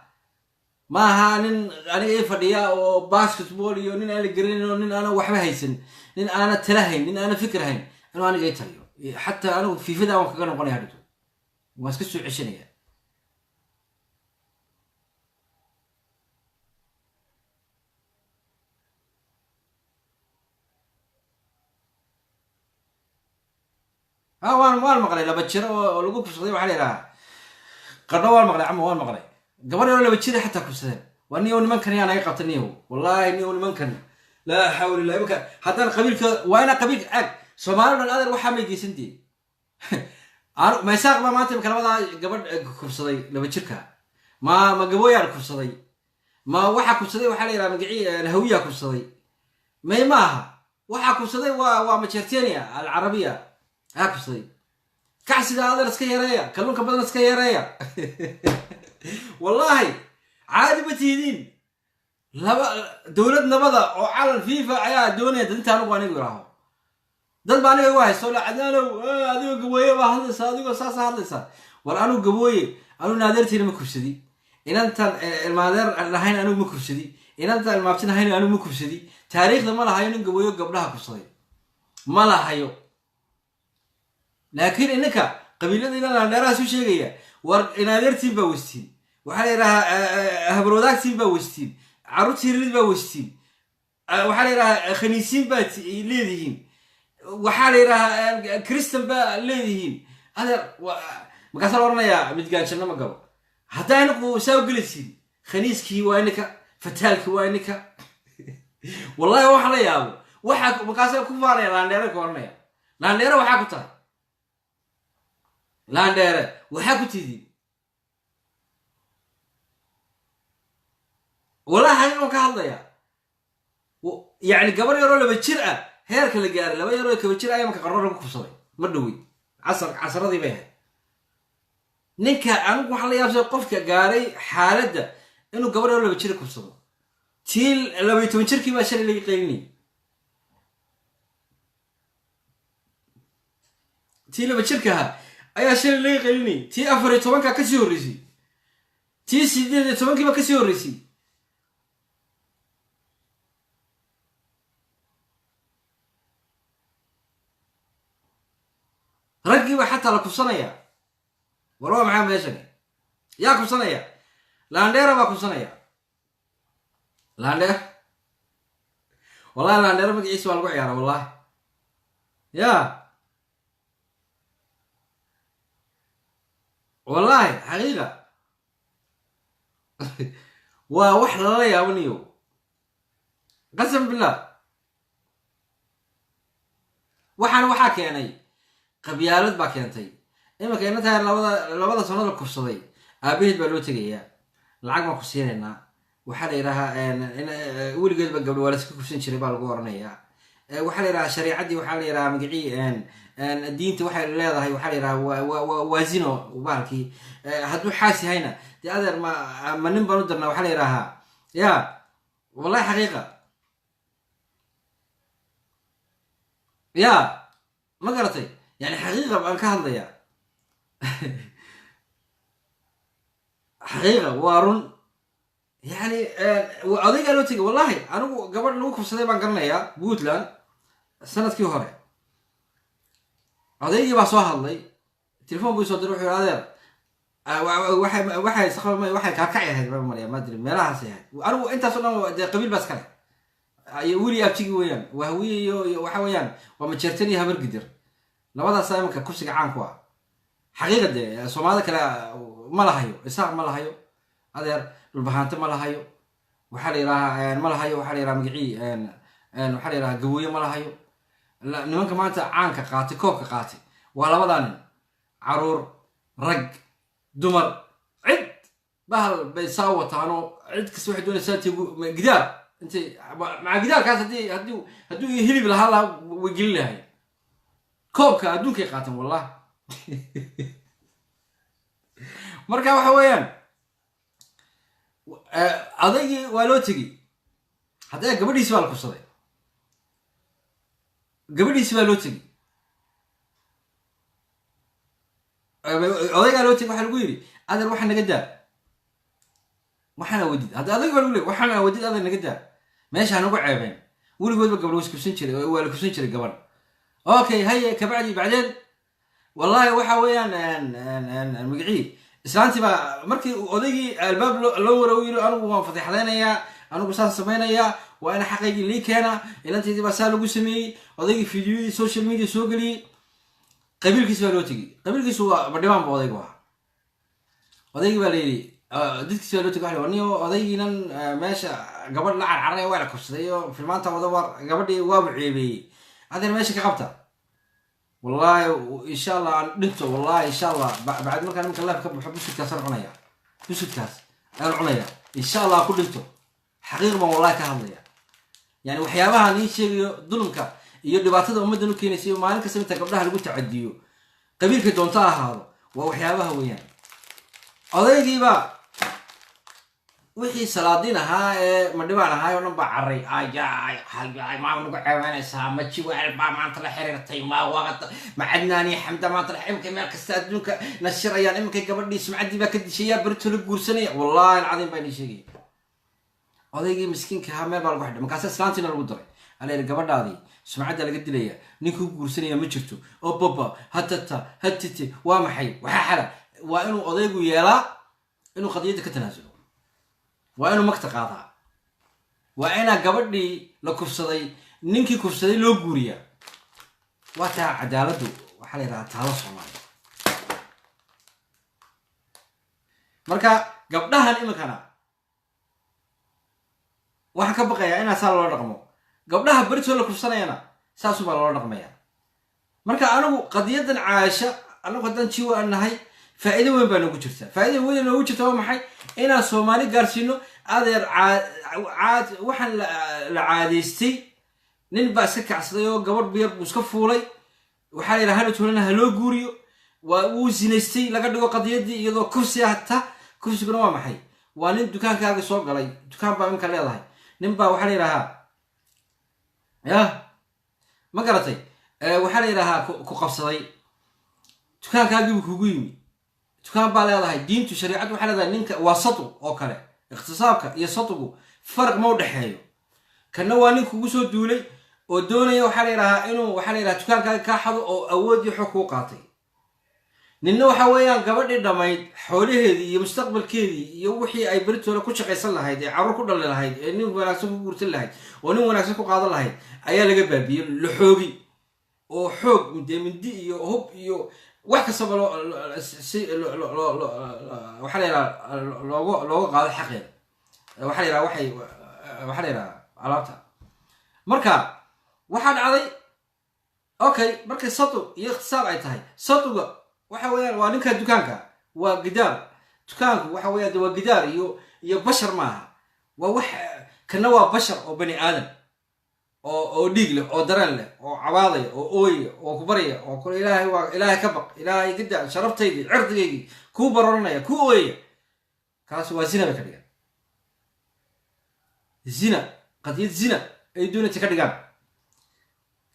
Maaha nin aniga ii fadhiya oo basketball iyo nin aan la garanayn oo nin aana waxba haysan, nin aana tala hayn, nin aana fikir hayn inuu aniga ii taliyo. Xataa anigu FIFAda waan kaga noqonaya hadhito, waan iska soo ceshanaya. Ha, waan maqlay 2 jiro oo lagu kufsaday, waxaa la yidhahaa Qardho. Waan maqlay cama, waan maqlay gabadh yaroo 2 jira xataa kufsadeen. Waa niyow nimankan yaa naga qabta niyow, wallaahi niyow nimankan, laa xawla illah. Imanka haddaan qabiilka waa inaa qabiilka aag Soomaali dhan adeer waxaa may geysantii maysaaq baa maanta imika labadaa gabadh kufsaday 2 jirka. Ma gabooyaan kufsaday? Ma waxaa kufsaday, waxaa la yidhaha magacii, Hawiyaa kufsaday? May, maaha. Waxaa kufsaday waa Majertenia Alcarabiya ayaa kufsaday. Kacsiga adeer iska yareeya, kalluunka badan iska yareeya. Wallaahi caadi ma tihidiin. Laba dowlad nabada oo calan FIFA ayaa doonaya dadinta. Anigu iraaho, dad baa aniga igu haysto la Cadnaanow, adigoo Gabooye baa hadlaysa, adigoo saasa hadlaysa. War anigu Gabooye, anigu naadeertiina ma kufsadi, inantan ilmaadeer lahayn anigu ma kufsadi, inantan ilmaabtin lahayn anigu ma kufsadi. Taariikhda ma lahayo nin Gabooyo gabdhaha kufsaday, ma lahayo. Laakiin ininka qabiiladiina laandheerahaas u sheegaya, war inaadeertiin baa westiin, waxaa la yidhahaa habarwadaagtiin baa westiin, carruurtii rid baa westiin, waxaa la yidhahaa khaniisiin baa leedihiin, waxaa la yidhahaa kristan baa leedihiin. Adeer, markaasaa la oranayaa midgaanjanno ma galo. Haddaa ininku saa u gelaysiin, khaniiskii waa ininka, fataalkii waa ininka. Wallahi waxa la yaabo, waxaa markaasa ku faanaya laandheere, ku oranaya laandheere. Waxaa ku tahay laandheere, waxaa ku tidiin. Wallahi xaqiiqan ka hadlaya, yacni gabar yaroo 2 jir ah heerka la gaaray, laba yaroo kaba jir ah imanka Qarro lagu kufsaday ma dhowey, casar casaradii bay ahayd. Ninka anigu waxaa la yaabsay qofka gaaray xaaladda inuu gabar yaroo 2 jira kufsado. Tii 12 jirkii baa shalay laga qaylinayay, tii 2 jirka ahaa ayaa shalay laga qaylinayay, tii 14-ka kasii horreysay, tii 18-kiiba kasii horreysay. Raggii baa xataa la kufsanaya. War waa maxaa meeshani? Yaa kufsanaya? Laandheera baa kufsanaya. Laandheer, wallahi laandheera magaciisa waa lagu ciyaara, wallahi. Ya wallahi xaqiiqa waa wax lala yaabaniyo, qasam billah. Waxaana waxaa keenay qabyaalad baa keentay. Iminka inantaa labada sano la kufsaday, aabaheed baa loo tegayaa, lacag baan ku siinaynaa. Waxaa la yidhahaa weligeed ba gabdho waa laska kufsan jiray baa lagu oranayaa. Waxaa la yidhahaa shariicadii, waxaa la yidhahaa magacii diinta waxay leedahay, waxaa la yidhahaa waa zino bahalkii. Hadduu xaas yahayna dee adeer ma nin baan u dirnaa. Waxaa la yidhahaa ya wallahi xaqiiqa ya ma garatay, yani xaqiiqa baan ka hadlayaa, xaqiiqa waa run. Yani odaygaa loo tegay. Wallahi anigu gabadh lagu kufsaday baan garanayaa Puntland sanadkii hore. Odaygii baa soo hadlay, telefon buu soo diray, wuxuu yihi adeer waxay waxay kaakacay ahayd baan malaya, madri meelahaasay ahayd. Anigu intaasoo dhan dee qabiil baa iskale iyo weli abtigi weeyaan, waa Hawiye iyo waxa weeyaan waa Majeertan iyo Habar Gidir, labadaasa imanka kufsiga caan ku ah. Xaqiiqa dee Soomaalida kale ma lahayo, Isaaq ma lahayo adeer, Dhulbahaante ma lahayo, waxaa la yidhahaa ma lahayo, waxaa la yidhaha magacii waxaa la yidhaha Gabooye ma lahayo. Nimanka maanta caanka qaatay, koobka qaatay waa labadaa nin. Caruur, rag, dumar, cid bahal bay saa wataanoo cid kasta waxay doonaysaa gidaar intay maca gidaarkaas haddii hilib lahaa lahaa way gelin lahay. Koobka adduunkay qaateen wallah. Marka waxa weeyaan adaygii waa loo tegey, haddee gabadhiisi baa la kufsaday, gabadhiisi baa loo tegey, odaygaa loo tegey. Waxaa lagu yidhi adeer waxa naga daa, waxaan awadid hadda adayg baa lagu leey, waxaan awadid adeer naga daa, meesha hanagu ceebeen, weligoodba gabadh was kufsan jiray, waa la kufsan jiray gabadh. Okay, haye kabacdi bacdeen wallahi waxa weeyaan magacii islaantii baa markii odaygii albaab loo wara u yiri anigu waan fadeexdaynayaa, anigu saan samaynayaa, waa ina xaqaygii lii keena, ilantaydii baa saa lagu sameeyey. Odaygii fideoyadii social media soo geliyey, qabiilkiisi baa loo tegey. Qabiilkiisu waa badhibaan ba odaygu ahaa. Odaygii baa la yidhi, dadkiisi baa loo tegey, waxa la niyo odaygiinan meesha gabadh la carcaraya waa la kufsaday oo filmaanta wada war gabadhii waabu ceebeeyey, adeer meesha ka qabta. Wallahi insha Allah aan dhinto, wallahi insha Allah bacd markaan iminka live ka baxo busudkaasaan cunaya, busudkaas ayaan cunaya insha Allah ku dhinto. Xaqiiq baan wallahi ka hadlaya. Yani waxyaabaha niin sheegayo dulumka iyo dhibaatada ummaddan u keenaysa iyo maalin kasta inta gabdhaha lagu tacadiyo qabiilkay doonto ha ahaado, waa waxyaabaha weeyaan. Odaygiiba wixii salaadiin ahaa ee madhibaan ahaa oo dhan baa carray, ayaay hayaay, maa nagu ceebanaysaa, ma Jiwaal baa maanta la xiriirtay, ma waqad ma Cadnaani Xamda maanta la iminka meel kasta adduunka nashirayaan, iminkay gabadhii sumcaddii baa ka dishayaa, berito la guursanaya. Wallahi alcadiim baa inii sheegaya. Odaygii miskiinka ahaa meel baa lagu xidhay, markaasa islaantiina lagu daray, ala yidhi gabadhaadii sumcadda laga dilaya, ninkuu guursanaya ma jirto oo baba hatata hatite waa maxay waxaa xala. Waa inuu odaygu yeelaa inuu qadiyadda ka tanaasulo, waa inuu magta qaadaa, waa inaa gabadhii la kufsaday ninkii kufsaday loo guuriyaa. Waa taa cadaaladdu, waxaa la yidhahaa taalo Soomaaliya. Marka gabdhahan iminkana waxaan ka baqayaa inaa saa loola dhaqmo, gabdhaha beritoo la kufsanayana saasubaa loola dhaqmaya. Marka anigu qadiyadan Caasha, anagu haddaan jiwa aan nahay, faa'iido weyn baa noogu jirta. Faa'iida weyn noogu jirta waa maxay? Inaan Soomaali gaarsiino adeer caad waxaan la caadaystay. Nin baa iska kacsaday oo gabadh yar buu iska fuulay, waxaa la yidhaha hadhow ha loo guuriyo, waa wuu zinaystay laga dhigo qadiyaddii iyadoo kufsi ah. Ta kufsiguna waa maxay? Waa nin dukaankaaga soo galay, dukaan baa iminka leedahay, nin baa waxaa la yidhahaa yah ma garatay, waxaa la yidhahaa ku qabsaday dukaankaagiibuu kugu yimi, dukaan baa leedahay. Diintu shariicaddu waxay leedahay ninka waa satu oo kale, ikhtisaabka iyo satugu farq ma u dhexeeyo. Kanna waa nin kugu soo duulay oo doonaya waxaa la yidhahaa inuu waxaa la yidhaha dukaankaaga kaa xado oo awood iyo xog kuu qaatay. Ninna waxa weeyaan gabadhii dhammayd xoolaheedii iyo mustaqbalkeedii iyo wixii ay beritooda ku shaqaysan lahayd ee carruur ku dhali lahayd ee nin wanaagsan ku guursan lahayd oo nin wanaagsan ku qaadan lahayd ayaa laga baabiyey, la xoogi oo xoog dee mindi iyo hub iyo wax kastaba loo si waxaa la yidhaha looga qaado xaqeeda, waxaa la yidhaha waxay waxaa la yidhaha alaabta. Marka waxaa dhacday Okay, markay satu iyo ikhtisaab ay tahay, satuga waxa weeyaan waa ninka dukaanka, waa gidaar. Dukaanku waxa weeyaan waa gidaar iyo bashar maaha, waa wax kana waa bashar oo bani aadam oo dhiig leh oo dareen leh oo cabaadaya oo ooyaya oo ku barya oo kule Ilaahay, waa Ilaahay ka baq, Ilaahay gida sharaftaydii, cirdigaygii, kuu baroranaya, kuu ooyaya. Kaas waa zina bay ka dhigaan, zina, qadiyad zina ay doonaysa ka dhigaan.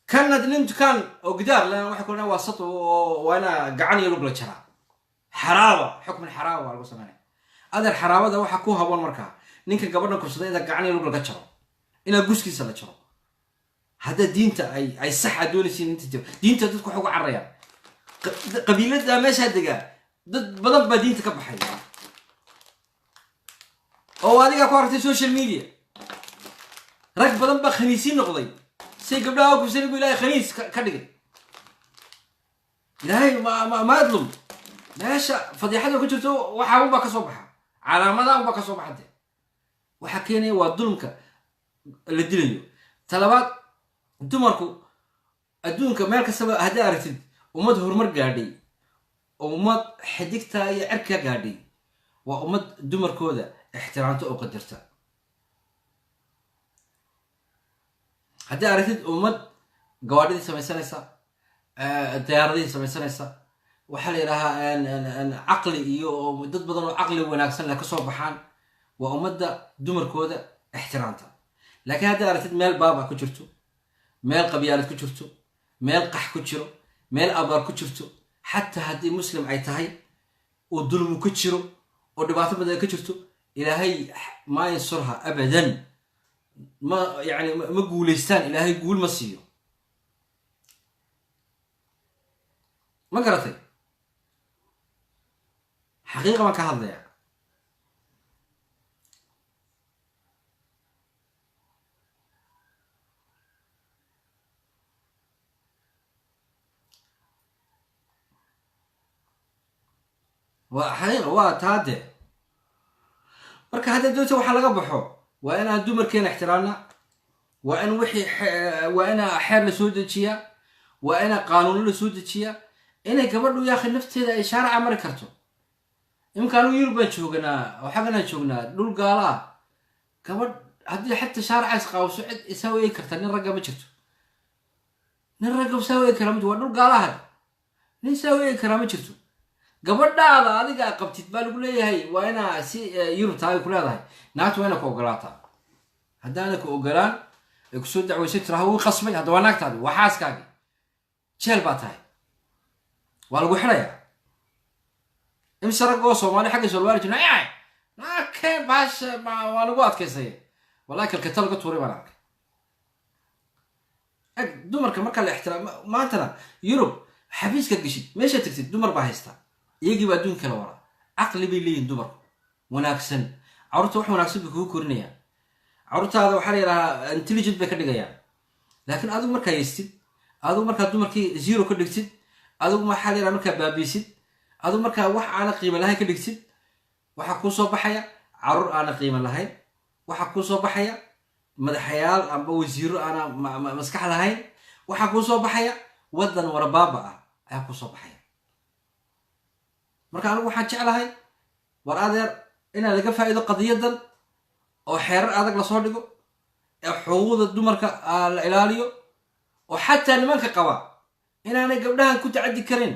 Kana nin dukaan oo gidaar leh waxay ku waa satu oo waa ina gacan iyo lug la jaraa, xaraaba, xukmin xaraaba waa lagu sameynaya. Adeer, xaraabada waxaa ku haboon markaa ninka gabadhan kubsaday inaa gacan iyo lug laga jaro, inaa guskiisa la jaro. Hadda diinta ay saxa doonaysiin inta jiro, diinta dadku waxay uga cararayaan qabiilada meeshaa degaa. Dad badan baa diinta ka baxay oo adigaa ku aragtay social media. Rag badan baa khaniisiin noqday say gabdhaha kubsanay buu Ilaahay khaniis ka dhigay. Ilaahay ma adlum. Meesha fadiixada ku jirto waxaa unbaa ka soo baxa, calaamadaha unbaa ka soo baxa. De waxaa keenaya waa dulmka la dilayo. Talabaad, dumarku adduunka meel kastaba haddii aragtid ummad horumar gaadhay, ummad xidigtaa iyo cirkaa gaadhay, waa ummad dumarkooda ixtiraamto oo qadarta. Haddii aragtid ummad gawaadhidii samaysanaysa, diyaaradihii samaysanaysa, waxaa la yidhaahaa caqli iyo dad badan oo caqli wanaagsan leh kasoo baxaan, waa ummadda dumarkooda ixtiraamta. Laakiin haddii aragtid meel baaba ku jirto, meel qabyaalad ku jirto, meel qax ku jiro, meel abaar ku jirto, xataa haddii muslim ay tahay oo dulmu ku jiro oo dhibaato badan ka jirto, Ilaahay maa yansurha abadan, ma yani ma guulaystaan, Ilaahay guul ma siiyo. Ma garatay? Xaqiiqa baan ka hadlayaa. Waa xaqiiqa, waa taa de. Marka hadda doonta waxaa laga baxo waa inaan dumarkeena ixtiraamna, waa in wixii waa inaa xeer la soo dejiyaa, waa inaa qaanuuno la soo dejiyaa, inay gabadhu yaakhi nafteeda ay shaarica mari karto. Iminka anigu Yurub baan joognaa oo xagganaan joognaa, dhul gaala ah. Gabadh haddii xataa shaarica isqaawiso, cid isaa eegi karta nin ragga ma jirto. Nin ragga saa eegi karaa ma jirto, waa dhul gaalaha, nin saa eegi karaa ma jirto. Gabadhaada adiga qabtid baa lagu leeyahay waa inaa si Yurub tahay ku leedahay naagtu waa ina ku ogolaataa. Haddaana ku ogolaan ay kusoo dacweysay, tiraha wuu qasmay, hadda waa naagtaadi, waa xaaskaagi, jeel baa tahay, waa lagu xidhayaa. Imse rag oo Soomaali xagga solwaali jirna naakeen baasha waa lagu adkaysay, wallahi kalkata laga tuuray baan arkay. Eg dumarka marka la ixtiraam. Maantana Yurub xafiiska geshid, meesha tagtid dumar baa haystaa, iyagii baa adduunka kala waraa. Caqli bay leeyihin dumarku wanaagsan, carruurta wax wanaagsan bay kugu korinayaan, carruurtaada waxaa la yidhahaa intelligent bay ka dhigayaan. Laakiin adigu markaa yeystid, adigu markaa dumarkii zero ka dhigtid, adigu maxaa la yidhaha markaa baabiisid, adigu markaa wax aana qiimo lahayn ka dhigtid, waxaa kuu soo baxaya carruur aana qiimo lahayn, waxaa kuu soo baxaya madaxayaal amba wasiiro aana maskax lahayn, waxaa kuu soo baxaya waddan warabaaba ah ayaa kuu soo baxaya. Marka anigu waxaan jeclahay, war adeer, inaan laga faa'iido qadiyadan oo xeerar adag lasoo dhigo ee xuquuqda dumarka la ilaaliyo, oo xataa nimanka qaba inaanay gabdhahan ku tacaddi karin,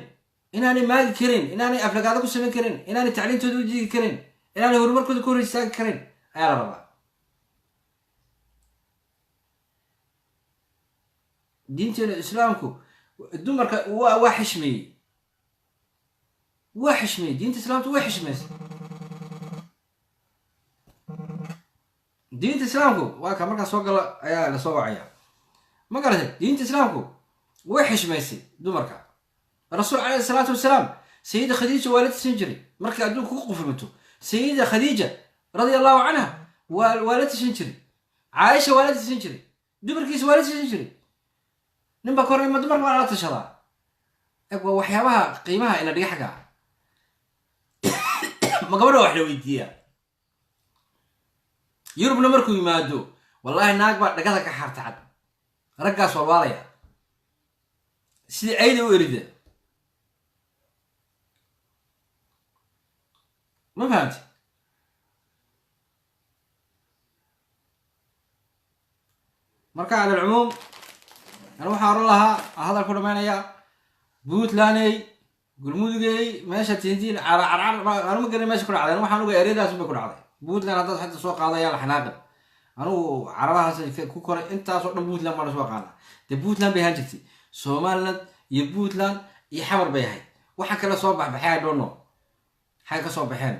inaanay maagi karin, inaanay aflagaado ku samayn karin, inaanay tacliintooda u diigi karin, inaanay horumarkooda ku hor istaagi karin ayaa la rabaa. Diinteena islaamku dumarka waa xishmeeyey, waa xishmeeyey. Diinta islaamku waa xishmeysay. Diinta islaamku waa ka markaa soo gala ayaa lasoo wacaya. Ma garatay? Diinta islaamku way xishmaysay dumarka. Rasuul calayhi salaatu wasalaam sayida Khadiija waa la tisan jiray markay adduunka ku qufulmato. Sayida Khadiija radia allahu canha waa la tisan jiray, Caaisha waa la tisan jiray, dumarkiisa waa la tisan jiray. Nin baa ka hor ima dumarka waa la tashadaa. Eg, waa waxyaabaha qiimaha ina dhiga xagga ma gabadha wax la weydiiyaa. Yurubna markuu yimaado, wallahi naag baa dhagada ka xaarta cad, raggaas walwaalaya. Sidii ayda u erida, ma fahamti? Marka cala alcumuum, ani waxaan oran lahaa, hadal ku dhamaynayaa, Puntlandey, Gulmudugey, meesha tihintiin carcar anu ma garan meesha ku dhacday. Anu waxaan oga ereyadaas bay ku dhacday Puntland. Haddaad xataa soo qaadayaan la xanaaqin, anugu carabahaas ku koray, intaasoo dhan Puntland baan soo aqaana. Dee Puntland bay ahaan jirtay, Somaliland iyo Puntland iyo Xamar bay ahayd. Waxa kale soo baxbaxay, I don't know xay ka soo baxeen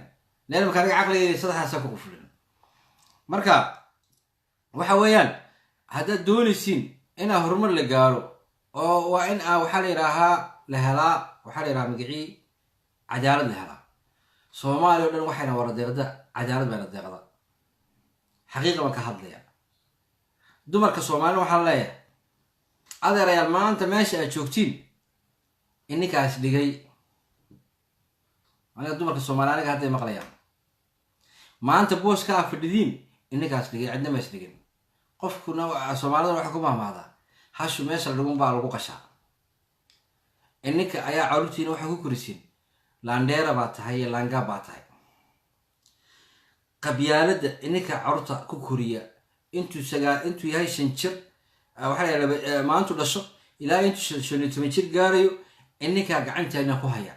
leelmaka. Aniga caqligayga saddexdaasa ku qufulin. Marka waxa weeyaan, haddaad doonaysiin inaa horumar la gaaro, oo waa in a waxaa la yidhaahaa la helaa, waxaa la yidhahaa magacii, cadaalad la helaa. Soomaaliya o dhan waxayna wara deeqda, cadaalad bayna deeqda. Xaqiiqa baan ka hadlaya. Dumarka Soomaalida waxaan leeyahay, adeerayaal, maanta meesha aad joogtiin ininkaas dhigay. Aniga dumarka Soomaaliya aniga hadday maqlayaan, maanta booska aa fadhidiin ininkaas dhigay, cidna ma is dhigin. Qofkuna Soomaalida waxay ku mahmahdaa, hashu meesha la dhigun baa lagu qashaa. Ininka ayaa caruurtiina waxay ku korisiin laandheera baa tahay iyo laangaab baa tahay. Qabyaaladda ininka caruurta ku koriya. Intuu sagaa, intuu yahay 5 jir, waxaa la yidhahdaa maantu dhasho ilaa intuu 15 jir gaarayo, ininkaa gacantaana ku haya,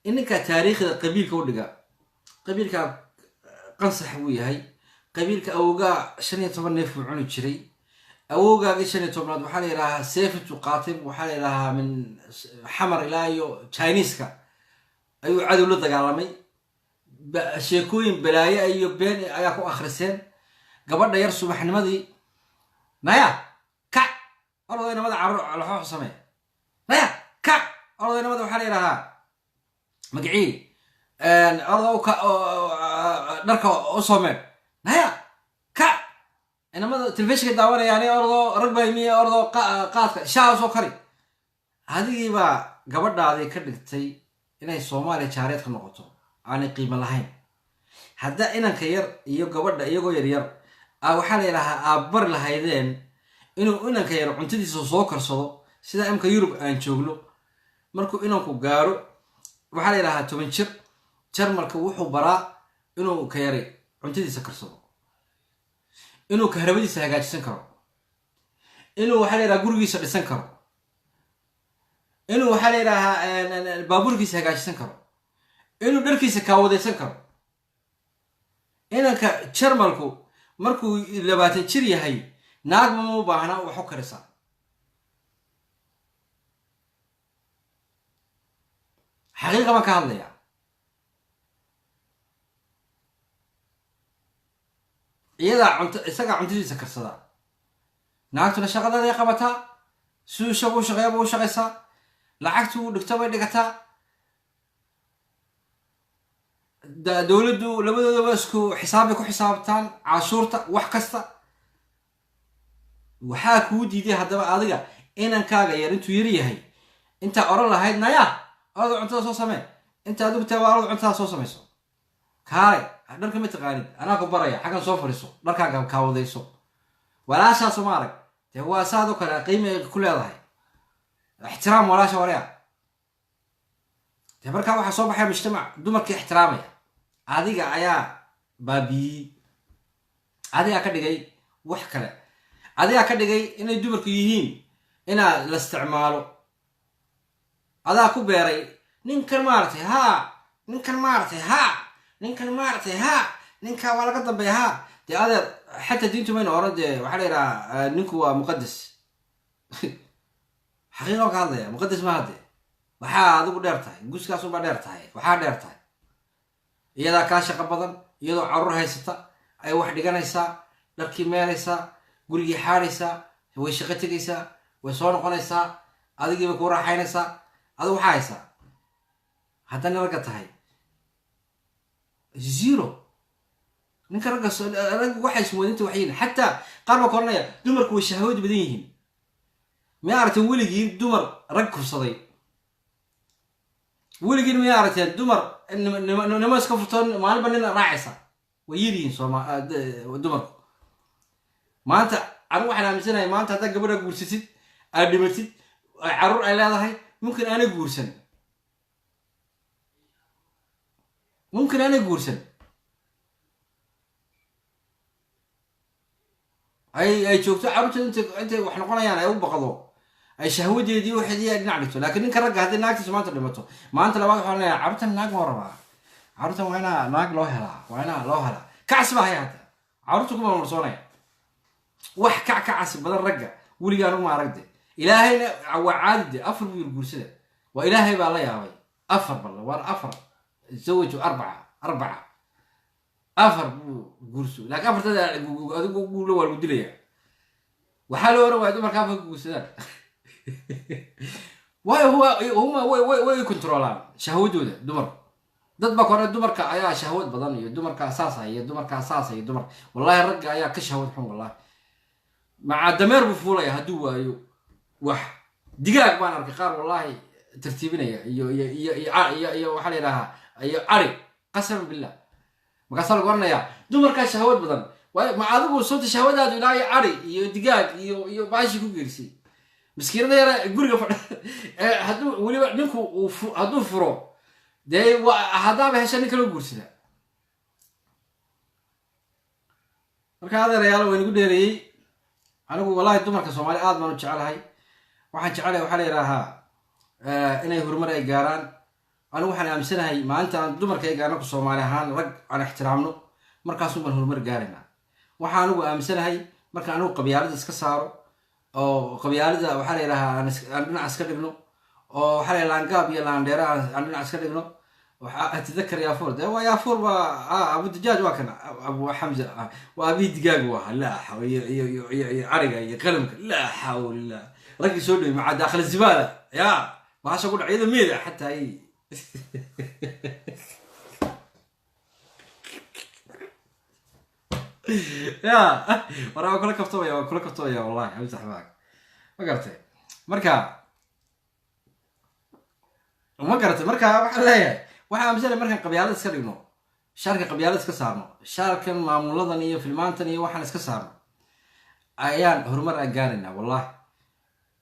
ininkaa taariikhda qabiilka u dhiga. Qabiilkaa qansax buu yahay, qabiilka awowgaa 15 neef buu cuni jiray, awowgaagii 15aad waxaa la yidhahaa seefitu qaatay, waxaa la yidhahaa min Xamar ilaa iyo Chineska ayuu cadow la dagaalamay. Sheekooyin balaaye iyo been ayaa ku akhriseen. Gabadha yar subaxnimadii, naya kac, ordaynamada carruur laxoox samee, naya kac, ordaynamada waxaa la yidhahaa magacii, orda dharka u soomeen, naya kac, inamada telefishinka daawanayaani, ordoo rag baa imiye, ordoo qaadka shaa soo kari. Adigiibaa gabadhaadii ka dhigtay inay Soomaaliya jaareed ka noqoto, aanay qiimo lahayn. Hadda inanka yar iyo gabadha iyagoo yaryar waxaa la yidhahaa aad bari lahaydeen inuu inanka yar cuntadiisa soo karsado, sida imka Yurub aan joogno. Markuu inanku gaaro waxaa la yidhahaa 10 jir, Jarmalka wuxuu baraa inuu ka yaray cuntadiisa karsado, inuu kahrabadiisa hagaajisan karo, inuu waxaa la yidhaha gurigiisa dhisan karo, inuu waxaa la yidhahaa baabuurkiisa hagaajisan karo, inuu dharkiisa kaawadaysan karo. Inanka Jarmalku markuu 20 jir yahay, naagma ma u baahna wax u karisaa. Xaqiiqa baan ka hadlayaa. Iyadaa cunto, isagaa cuntadiisa karsadaa, naagtuna shaqadaday qabataa, siduu isagu u shaqeeya ba u shaqaysaa, lacagtu u dhigto bay dhigataa. Dowladdu labadoodaba isku xisaab bay ku xisaabtaan, cashuurta wax kasta. Waxaa kuu diiday haddaba adiga inankaaga yar intuu yar yahay intaa oran lahayd, naya orada cuntada soo samee, inta adigu taa waa orada cuntada soo samayso, kaalay dharka ma taqaanid, anaa ku baraya, xaggan soo fadhiiso, dharkaaga kaawadayso. Walaashaaso ma arag dee, waa saadoo kale qiimi ay ku leedahay, ixtiraam walaasha warea. Dee markaa waxaa soo baxaya mujtamac dumarkii ixtiraamaya. Adiga ayaa baabiyey, adigaa ka dhigay wax kale, adigaa ka dhigay inay dumarku yihiin inaa la isticmaalo. Adaa ku beeray ninkan maaragtay haa, ninkan maaragtay haa, ninkan maaragtay haa, ninkaa waa laga dambeeya haa. Dee adeer, xataa diintu mayna oran. Dee waxaa la yidhahaa ninku waa muqadas. Xaqiiqa ka hadlaya, muqadas maaha. Dee waxaa adigu dheer tahay, guskaasunbaa dheer tahay, waxaa dheer tahay iyadaa kaa shaqo badan, iyadoo caruur haysata ay wax dhiganaysaa, dharkii meelaysaa, gurigii xaadhaysaa, way shaqo tegaysaa, way soo noqonaysaa, adigiibay kuu raaxaynaysaa. Adigu waxaa haysaa haddana ragga tahay zero. Ninka ragga, raggu waxay ismoodinta waxyiin. Xataa qaar baa koranaya dumarku way shahwad badan yihiin. Miyaa aragteen weligiin dumar rag kufsaday? Weligiin miyaa aragteen dumar nimo iska furtoon maalinba nin raacaysa? Way yaryihiin sooma dumarku maanta. Anigu waxaan aaminsanahay maanta haddaad gabadha guursatid, aad dhimatid, Ay carruur ay leedahay, mumkin aanay guursan, mumkin aanay guursan, ay joogto carruurteedu intay wax noqonayaan, ay u baqdo, ay shahwadeedii waxeedii ay dhinac dhigto. Laakiin ninka ragga, haddii naagtiisu maanta dhimato, maanta labaad waxaa leeyahay, carruurtan naag ma rabaa, carruurtan waa inaa naag loo helaa, waa inaa loo helaa. Kacsi baa haya, hadda carruurta ku marmarsoonaya. Wax kac ka casi badan ragga weligaan uma aragde. Ilaahayna waa caadi de, afar buu yiri guursada. Waa Ilaahay baa la yaabay. Afar bal waar, afar zawaju arbaca, arbaca, afar buu guurso, laakiin afartada adigu guurla waa lagu dilayaa. Waxaa loo oran waaya dumarka afar guursadaan, waayo huwa huma way kontroolaan shahwadooda dumarku. Dad baa kore, dumarka ayaa shahwad badan iyo dumarkaa saasa iyo dumarkaa saasa iyo dumar. Wallahi ragga ayaa ka shahwad xun. Wallahi macaa dameer buu fuulaya hadduu waayo wax. Digaag baan arkay qaar wallahi tartiibinaya iyo waxaa la yidhahaa iyo ari, qasaman billah. Markaasaa lagu oranayaa dumarkaa shahwad badan. Waayo ma adigu sabta shahwadaadu ilaa iyo ari iyo digaag iyo baashi ku geerisay miskiinada yara guriga fadhi. Hadduu weliba ninku uu hadduu furo dee, waa haddaaba hesha nin kaloo guursada. Marka adeerayaal, waa inagu dheereeyey. Anigu wallahi dumarka Soomaali aad baan u jecelahay. Waxaan jecelahay, waxaa la yidhaahaa, inay horumar ay gaaraan. Anigu waxaan aaminsanahay maalinta aan dumarka ay gaarno ku Soomaali ahaan, rag aan ixtiraamno, markaasun baan horumar gaaraynaa. Waxaan anigu aaminsanahay marka anigu qabyaalada iska saaro oo qabyaalada, waxaa la yidhahaa, aan dhinac iska dhigno, oo waxaa la yidhaha laangaab iyo laandheera aan dhinac iska dhigno. Waxaa atadakar yaafuur dee, waa yaafuur, waa abu dajaaj, waa kan Abu Xamza, waa abii digaag, waa laa xawl iyo ariga iyo qalamka, laa xawl illah. Raggii soo dhawey maca daakhil zibaala ya bahasha ku dhac iyada meeda xataa ay ya war waan kula kaftamaya, waan kula kaftamaya wallahi, amsax maag. Ma garatay? Marka ma garatay? Marka waxaan leeyahay, waxaan aaminsanay markaan qabyaalada iska dhigno, shaarka qabyaalada iska saarno, shaarkan maamuladan iyo filmaantan iyo waxaan iska saarno, ayaan horumar aan gaaraynaa. Wallahi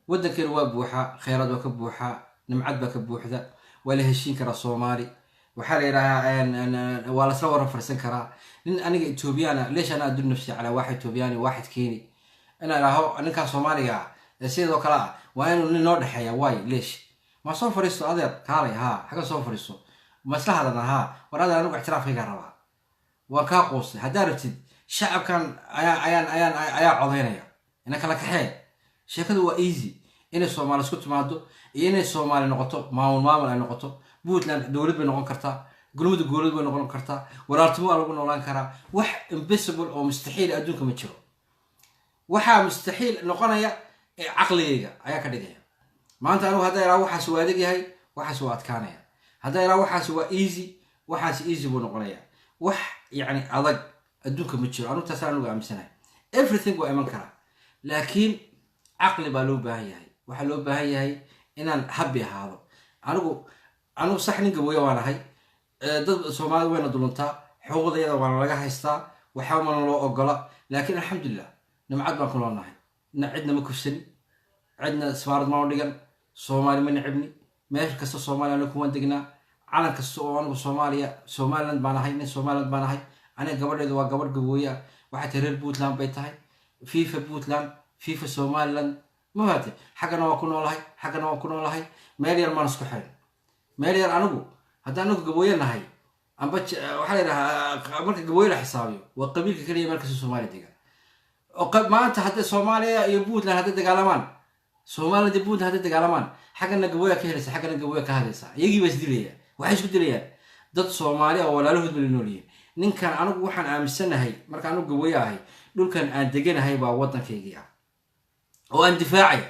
waddankeenu waa buuxaa, kheyraad waa ka buuxaa, nimcad baa ka buuxda, waa la heshiin karaa Soomaali. Waxaa la yidhahaa waa lasla wara farsan karaa. Nin aniga Ethoobiyaana, leesh ana adul nafsi calaa waaxid Ethoobiyaani, waaxid keeni inaan idhaaho ninkaa Soomaaliga ah ee sidoo kale ah waa inuu nin noo dhexeeya. Waay leesh ma soo fadhiisto adeer, kaalay, haa, xagga soo fadhiisto, ma isla hadalna? Haa, war adeer, anigu ictiraafkaygaa rabaa, waan kaa quustay. Haddaa rabtid shacabkan ayaa ayaan ayaan ayaa codaynaya ina kala kaxee. Sheekadu waa easy, inay Soomaali isku timaado iyo inay Soomaali noqoto maamul, maamul ay noqoto. Puntland dowlad bay noqon kartaa, Galmudug dowlad bay noqon kartaa, walaaltimo waa lagu noolaan karaa. Wax impossible oo mustaxiil adduunka ma jiro. Waxaa mustaxiil noqonaya ee caqligayga ayaa ka dhigaya. Maanta anigu haddaa iraa waxaas waa adag yahay, waxaas waa adkaanaya. Haddaa iraa waxaas waa easy, waxaas easy buu noqonaya. Wax yacni adag adduunka ma jiro. Anigu taasaan anigu aaminsanahay. Everything waa iman karaa, laakiin caqli baa loo baahan yahay. Waxaa loo baahan yahay inaan happy ahaado. Anigu sax nin Gabooya waan ahay. Dad Soomaalida wayna duluntaa, xuquuqdayada waana laga haystaa, waxba mana loo ogola, laakiin alxamdulilah nimcad baan ku noolnahay. Cidna ma kufsani, cidna safaarad ma dhigan, Soomaali ma necibni. Meel kasta Soomaaliya anigu kuwan degnaa, calan kasta oo anigu Soomaaliya, Somaliland baan ahay, nin Somaliland baan ahay. Aniga gabadheedu waa gabadh Gabooye ah, waxay tahay reer Puntland bay tahay. Viva Puntland, viva Somaliland. Ma fahatay? Xaggana waa ku noolahay, xaggana waa ku noolahay. Meel yar maan isku xirin, meel yar. Anigu haddaan anigu Gabooye nahay amba waxaa la yidhahaa, marka Gabooye la xisaabiyo waa qabiilka keliya meel kasta Soomaaliya degan. Oo maanta hadday Soomaaliya iyo Puntland hadday dagaalamaan, Somaliland iyo Puntland hadday dagaalamaan, xaggana Gabooya ka helaysa, xaggana Gabooya ka hadlaysa, iyagii baa isdilaya. Waxay isku dilayaan dad Soomaali oo walaalahood bay la nool yihiin. Ninkan anigu waxaan aaminsanahay marka anigu Gabooye ahay, dhulkan aan deganahay baa waddankaygii ah oo aan difaacaya.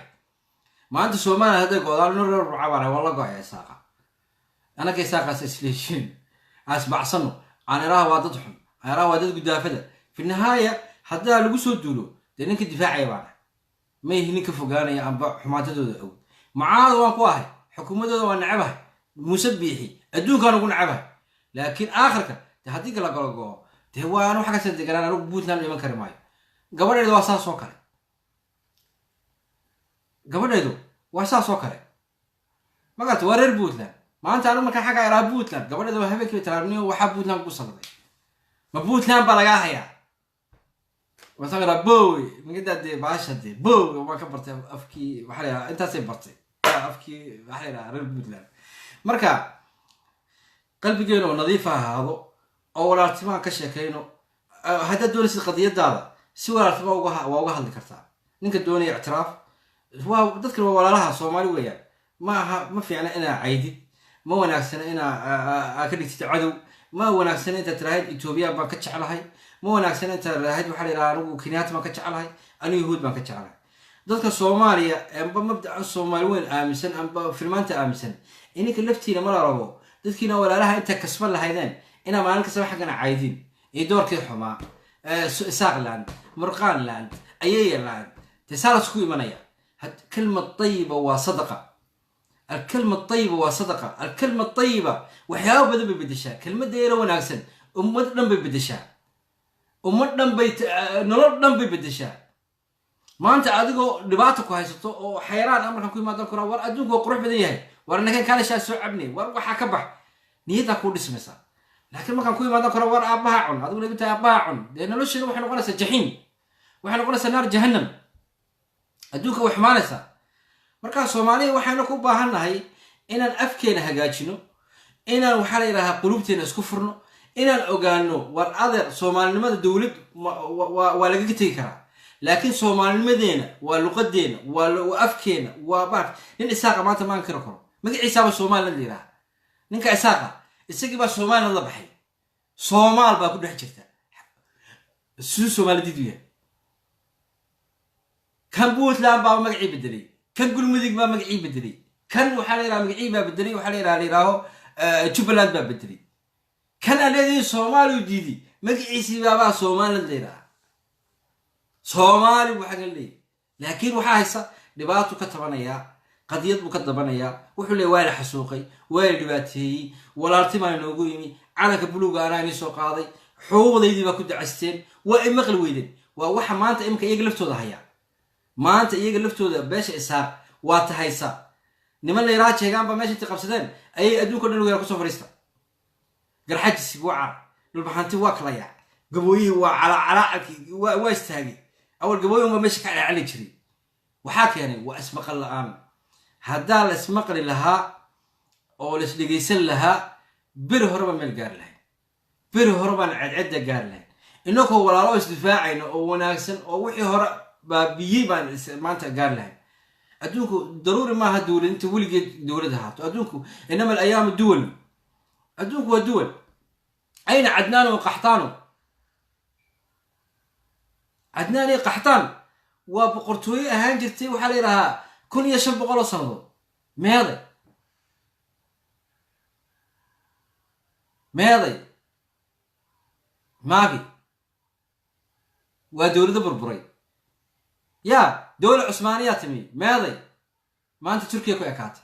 Maanta Somaliland hadday go'daan, nin reer Burca baan ahay, waa la go'aya Isaaqa. Anaka Isaaqaas isleeshiin aan isbacsano, aan iraha waa dad xun, aan iraha waa dad gudaafada. Fi nihaaya haddaa lagu soo duulo dee ninka difaacaya baan ahay, ma yihi ninka fogaanaya amba xumaantadooda og. Mucaarad waan ku ahay xukuumadooda, waan necabahay Muuse Biixi, adduunkaan ugu necabahay, laakiin aakhirka dee haddii kala galo go'o dee waa anu xagga deganaan. Anigu Puntland iman kari maayo. Gabadheedu waa saas oo kale, gabadheedu Waa saas oo kale, ma garata? Waa reer Puntland. Maanta anigu markaan xagga iraa Puntland, gabadheeda waa habeenkii taraarniyo. Waxaa Puntland ku salday, ma Puntland baa lagaa hayaa? Wasaan iraa bowe magadaa dee baasha dee bowe waan ka bartay afkii. Waxaa la yidhaha intaasay bartay afkii, waxaa la yidhaha reer Puntland. Marka qalbigeenu oo nadiif ha ahaado oo walaaltimaan ka sheekayno. Haddaad doonaysid qadiyadaada si walaaltimo waa uga hadli kartaa. Ninka doonaya ictiraaf waa dadkan, waa walaalaha Soomaali weeyaan. Ma aha, ma fiicna inaa caydid, ma wanaagsana inaa aa ka dhigtid cadow, ma wanaagsana intaad tirahayd Etoobiyaan baan ka jeclahay, ma wanaagsana intaad tirahayd waxaa la yidhaha anigu Kenyaati baan ka jeclahay, anigu Yahuud baan ka jeclahay. Dadka Soomaaliya amba mabdacan Soomaali weyn aaminsan amba filmaanta aaminsan, ininka laftiina ma la rabo dadkiina walaalaha inta kasban lahaydeen inaa maalin kastaba xaggana caydiin iyo doorkii xumaa, Isaaqland, Murqaanland, Ayeyaland. Dee saa la isku imanaya. Kalma tayiba waa sadaqa, alkalma tayiba waa sadaqa, alkalma tayiba waxyaaba badan bay bedeshaa. Kelmadda yaro wanaagsan ummad dhan bay bedeshaa, ummad dhan bay nolol dhan bay bedeshaa. Maanta adigoo dhibaata ku haysato oo xayraan ah markaan ku imaadan kora, war adduunku waa qurux badan yahay, war nakan kaalishaa soo cabnay, war waxaa ka bax, niyaddaa kuu dhismaysaa. Laakiin markaan ku imaadan karo, war aabbaha cun, adiguna igu tahay aabbaha cun, dee nolosheena waxay noqonaysaa jaxiim, waxay noqonaysaa naar jahannam, adduunka way xumaanaysaa. Markaa Soomaaliya waxaynu ku baahan nahay inaan afkeena hagaajino, inaan waxaa la yidhahaa qulubteena isku furno, inaan ogaano war adeer soomaalinimada dowlad waa lagaga tegi karaa, laakiin soomaalinimadeena waa luqadeena, waa afkeena, waa baar. Nin Isaaqa maanta ma ankiri karo magaciisaaba Somaliland la yidhaha. Ninka Isaaqa isagii baa Somaliland la baxay, Soomaal baa ku dhex jirta, siduu Soomaalidid u yahay. Kan Puntland baa magacii bedelay, kan Gulmudug baa magacii bedelay, kan waxaa la yidhaha magacii baa bedelay, waxaa la yidhaaho Jubbaland baa bedelay. Kan aan leedahay Soomaaliyu diiday magaciisii baabaa Somaliland la yidhaha. Soomaali buu xaggan leeyahy, laakiin waxaa haysa dhibaatu ka tabanayaa, qadiyad buu ka dabanayaa. Wuxuu leeyay waa la xasuuqay, waa la dhibaateeyey, walaaltimaa inoogu yimi, calanka buluuga anaa inii soo qaaday, xuquuqdaydii baa ku dacasteen, waa i maqli weydeen. Waa waxa maanta imika iyaga laftooda hayaa. Maanta iyaga laftooda beesha Isaaq waa tahaysa niman la yaraha jeegaan baa meesha intay qabsadeen ayay adduunka o dhan ugu kusoo fadhiista. Garxajisi waa car, Dhulbaxanti waa kala yaac, Gabooyihii waa calaacalkii waa istaagay. Awal Gabooyin baa meesha ka calacali jiray. Waxaa keenay waa ismaqal la-aan. Haddaa la ismaqli lahaa oo la isdhegaysan lahaa, beri hore baan meel gaari lahayn, beri hore baan cedcedda gaari lahayn. Inakoo walaalo isdifaacayna oo wanaagsan oo wixii hore baabiyey baan maanta gaari lahayn. Adduunku daruuri maaha dowlad inta weligeed dowlad ahaato. Adduunku inama alayaamu duwal, adduunku waa duwal. Ayna Cadnaan wa Qaxtaano? Cadnaan iyo Qaxtaan waa boqortooyo ahaan jirtay, waxaa la yidhahaa 1500 oo sannadood. Meeday, meeday maabi? Waa dowlado burburay. Yaa dowla Cusmaaniyaa timi? Meeday? Maanta Turkiya ku ekaatay.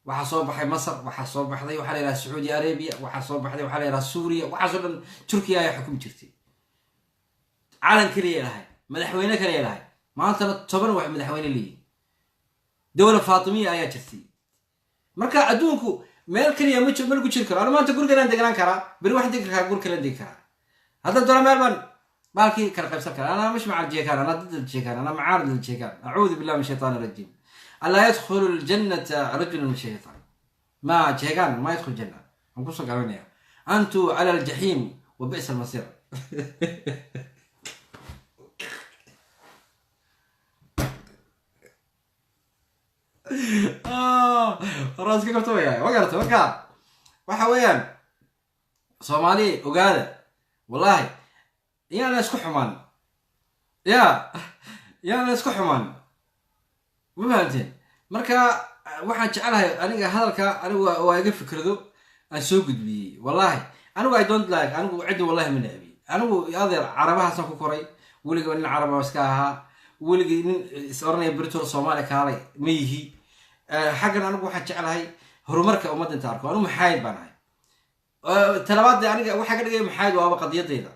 Waxaa soo baxay Masar, waxaa soo baxday waxaa la yidhaha Sacuudi Arabia, waxaa soo baxday waxaa la yidhaha Suuriya. Waxaasoo dhan Turkiya ayaa xukumi jirtay, calan keliya lahay, madaxweyne kaliya lahay. Maantana 10 wax madaxweyne leeyihin. Dowla Faatimiya ayaa jirtay. Marka adduunku meel keliya ma ma lagu jiri karo. Anu maanta guriganaan deganaan karaa, beri waxaan degi karaa guri kalean degi karaa, haddaan doono meel baan baalkii kala qaybsan karaa. أنا مش مع الجيكان، أنا ضد الجيكان، أنا معارض للجيكان. أعوذ بالله من الشيطان الرجيم، ألا يدخل الجنة رجل من الشيطان، ما جيكان ما يدخل الجنة. نقص قالوني أنتوا على الجحيم وبئس المصير. Raaska kabtamaya ma garata. Marka waxa weeyaan Soomaali ogaada, wallahi yaana isku xumaan, ya yaana isku xumaan, ma fahamteen? Marka waxaan jecelahay aniga hadalka anigu waa iga fikrado aan soo gudbiyey. Wallahi anigu I don't like, anigu cidda wallahi ma necbi. Anigu adeer carabahaasaan ku koray, weliga nin caraba iska ahaa, weligii nin is oranaya britol Soomaaliya kaalay ma yihi. Xaggan anigu waxaan jeclahay horumarka ummadda inta arko. Anigu maxaayid baan ahay. Talabaad aniga waxaa ka dhigaya maxaayid waaba qadiyadayda.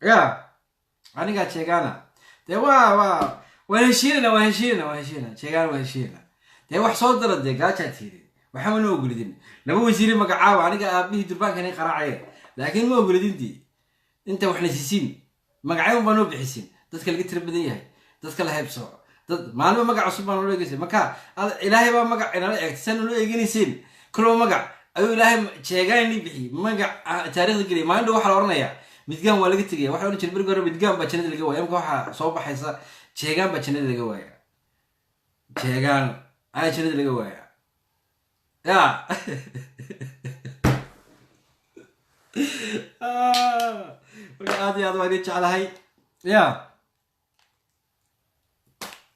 Ya anigaa jeegaana dee waa Waan heshiinana, waan heshiinana, waan heshiinana, Jeegaan waan heshiinana. Dee wax soo dara, dee gaajaa tiidin, waxba ma ogolidin. Laba wasiire magacaaba, aniga aabihii durbaankan qaraacaya, laakiin ma ogolidin. Dii inta waxna siisiin, magacyo baa noo bixisin, dadka laga tira badan yahay, dadka la haybsooco, dad maalmo magac cusub baa nolo eegaysa. Marka Ilaahay baa magac inala eegtay, saa nolo eeganayseen. Kulba magac ayuu Ilaahay Jeegaani bixiyey, magac taariikhda geliyay. Maalin dhow waxaa la oranayaa Midgaan waa laga tegaya. Waxa la ohan jiray berigi hore Midgaan baa jannada laga waaya, imka waxaa soo baxaysa Jeegaan baa jannada laga waaya, Jeegaan ayaa jannada laga waaya. Ya, marka aad iyo aad waan idin jeclahay, ya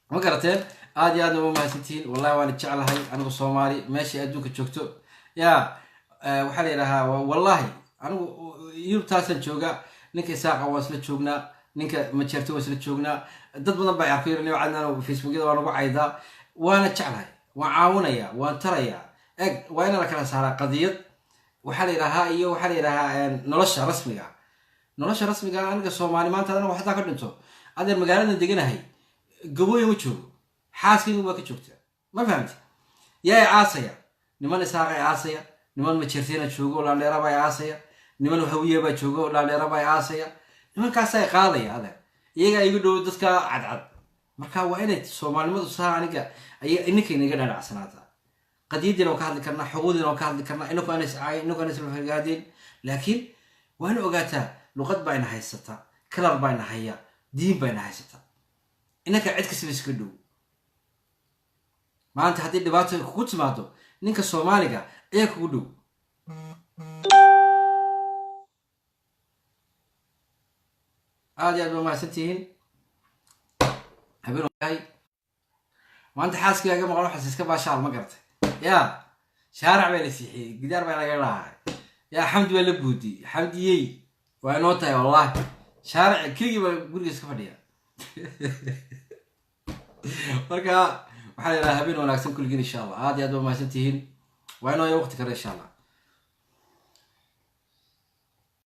ma garateen? Aad iyo aadna waa mahadsantihiin, wallahi waan jeclahay anigu. Soomaali meeshay adduunka joogto, ya waxaa la yidhahaa, wallahi anigu Yurubtaasaan jooga, ninka Isaaqa waa isla joognaa, ninka Majeerto waa isla joognaa. Dad badan baa arko yar Cadnaan, Facebookyada waa nagu caydaa. Waana jeclahay, waan caawinaya, waan tarayaa. Eg, waa inaa la kala saaraa qadiyad waxaa la yidhahaa iyo waxaa la yidhahaa nolosha rasmiga. Nolosha rasmiga, aniga Soomaali maanta anigu xataa ka dhinto, adeer magaaladan deganahay Gabooya ma joogo, xaaskaygu baa ka joogta, ma fahamti? Yaa aasaya? Niman Isaaqa aasaya, niman Majeerteena joogo, laandheera baa aasaya, niman Hawiye baa joogo, laandheera baa aasaya, nimankaasaa qaadaya adeer, iyagaa igu dhow dadka cadcad. Marka waa inay soomaalinimadu saa aniga ninkay naga dhadhacsanaataa. Qadiyadiina waan ka hadli karnaa, xuquuqdiina waan ka hadli karnaa, inaku aan iscaayin, inaku aan isfagaadeen, laakiin waa ina ogaataa luqad baa ina haysataa, kalar baa ina haya, diin baa ina haysataa. Inanka cid kastaba iska dhow. Maanta haddii dhibaato kugu timaado, ninka Soomaaliga ayaa kugu dhow. Aad iyo aad baa mahadsantihiin. Habeen maanta xaaskaaga maqan, waxaas iska baashaal, ma garatay? Ya shaarac baa la siixiyey, gidaar baa laga lahay, ya Xamdi baa la buudiyey. Xamdiyey waa inoo tahay, wallahi shaaric keligii baa guriga iska fadhiya. Marka waxaa la yidhaha habeen wanaagsan kulligiin, insha Allah. Aad iyo aad baa mahadsantihiin, waa inoo waqti kale, insha Allah.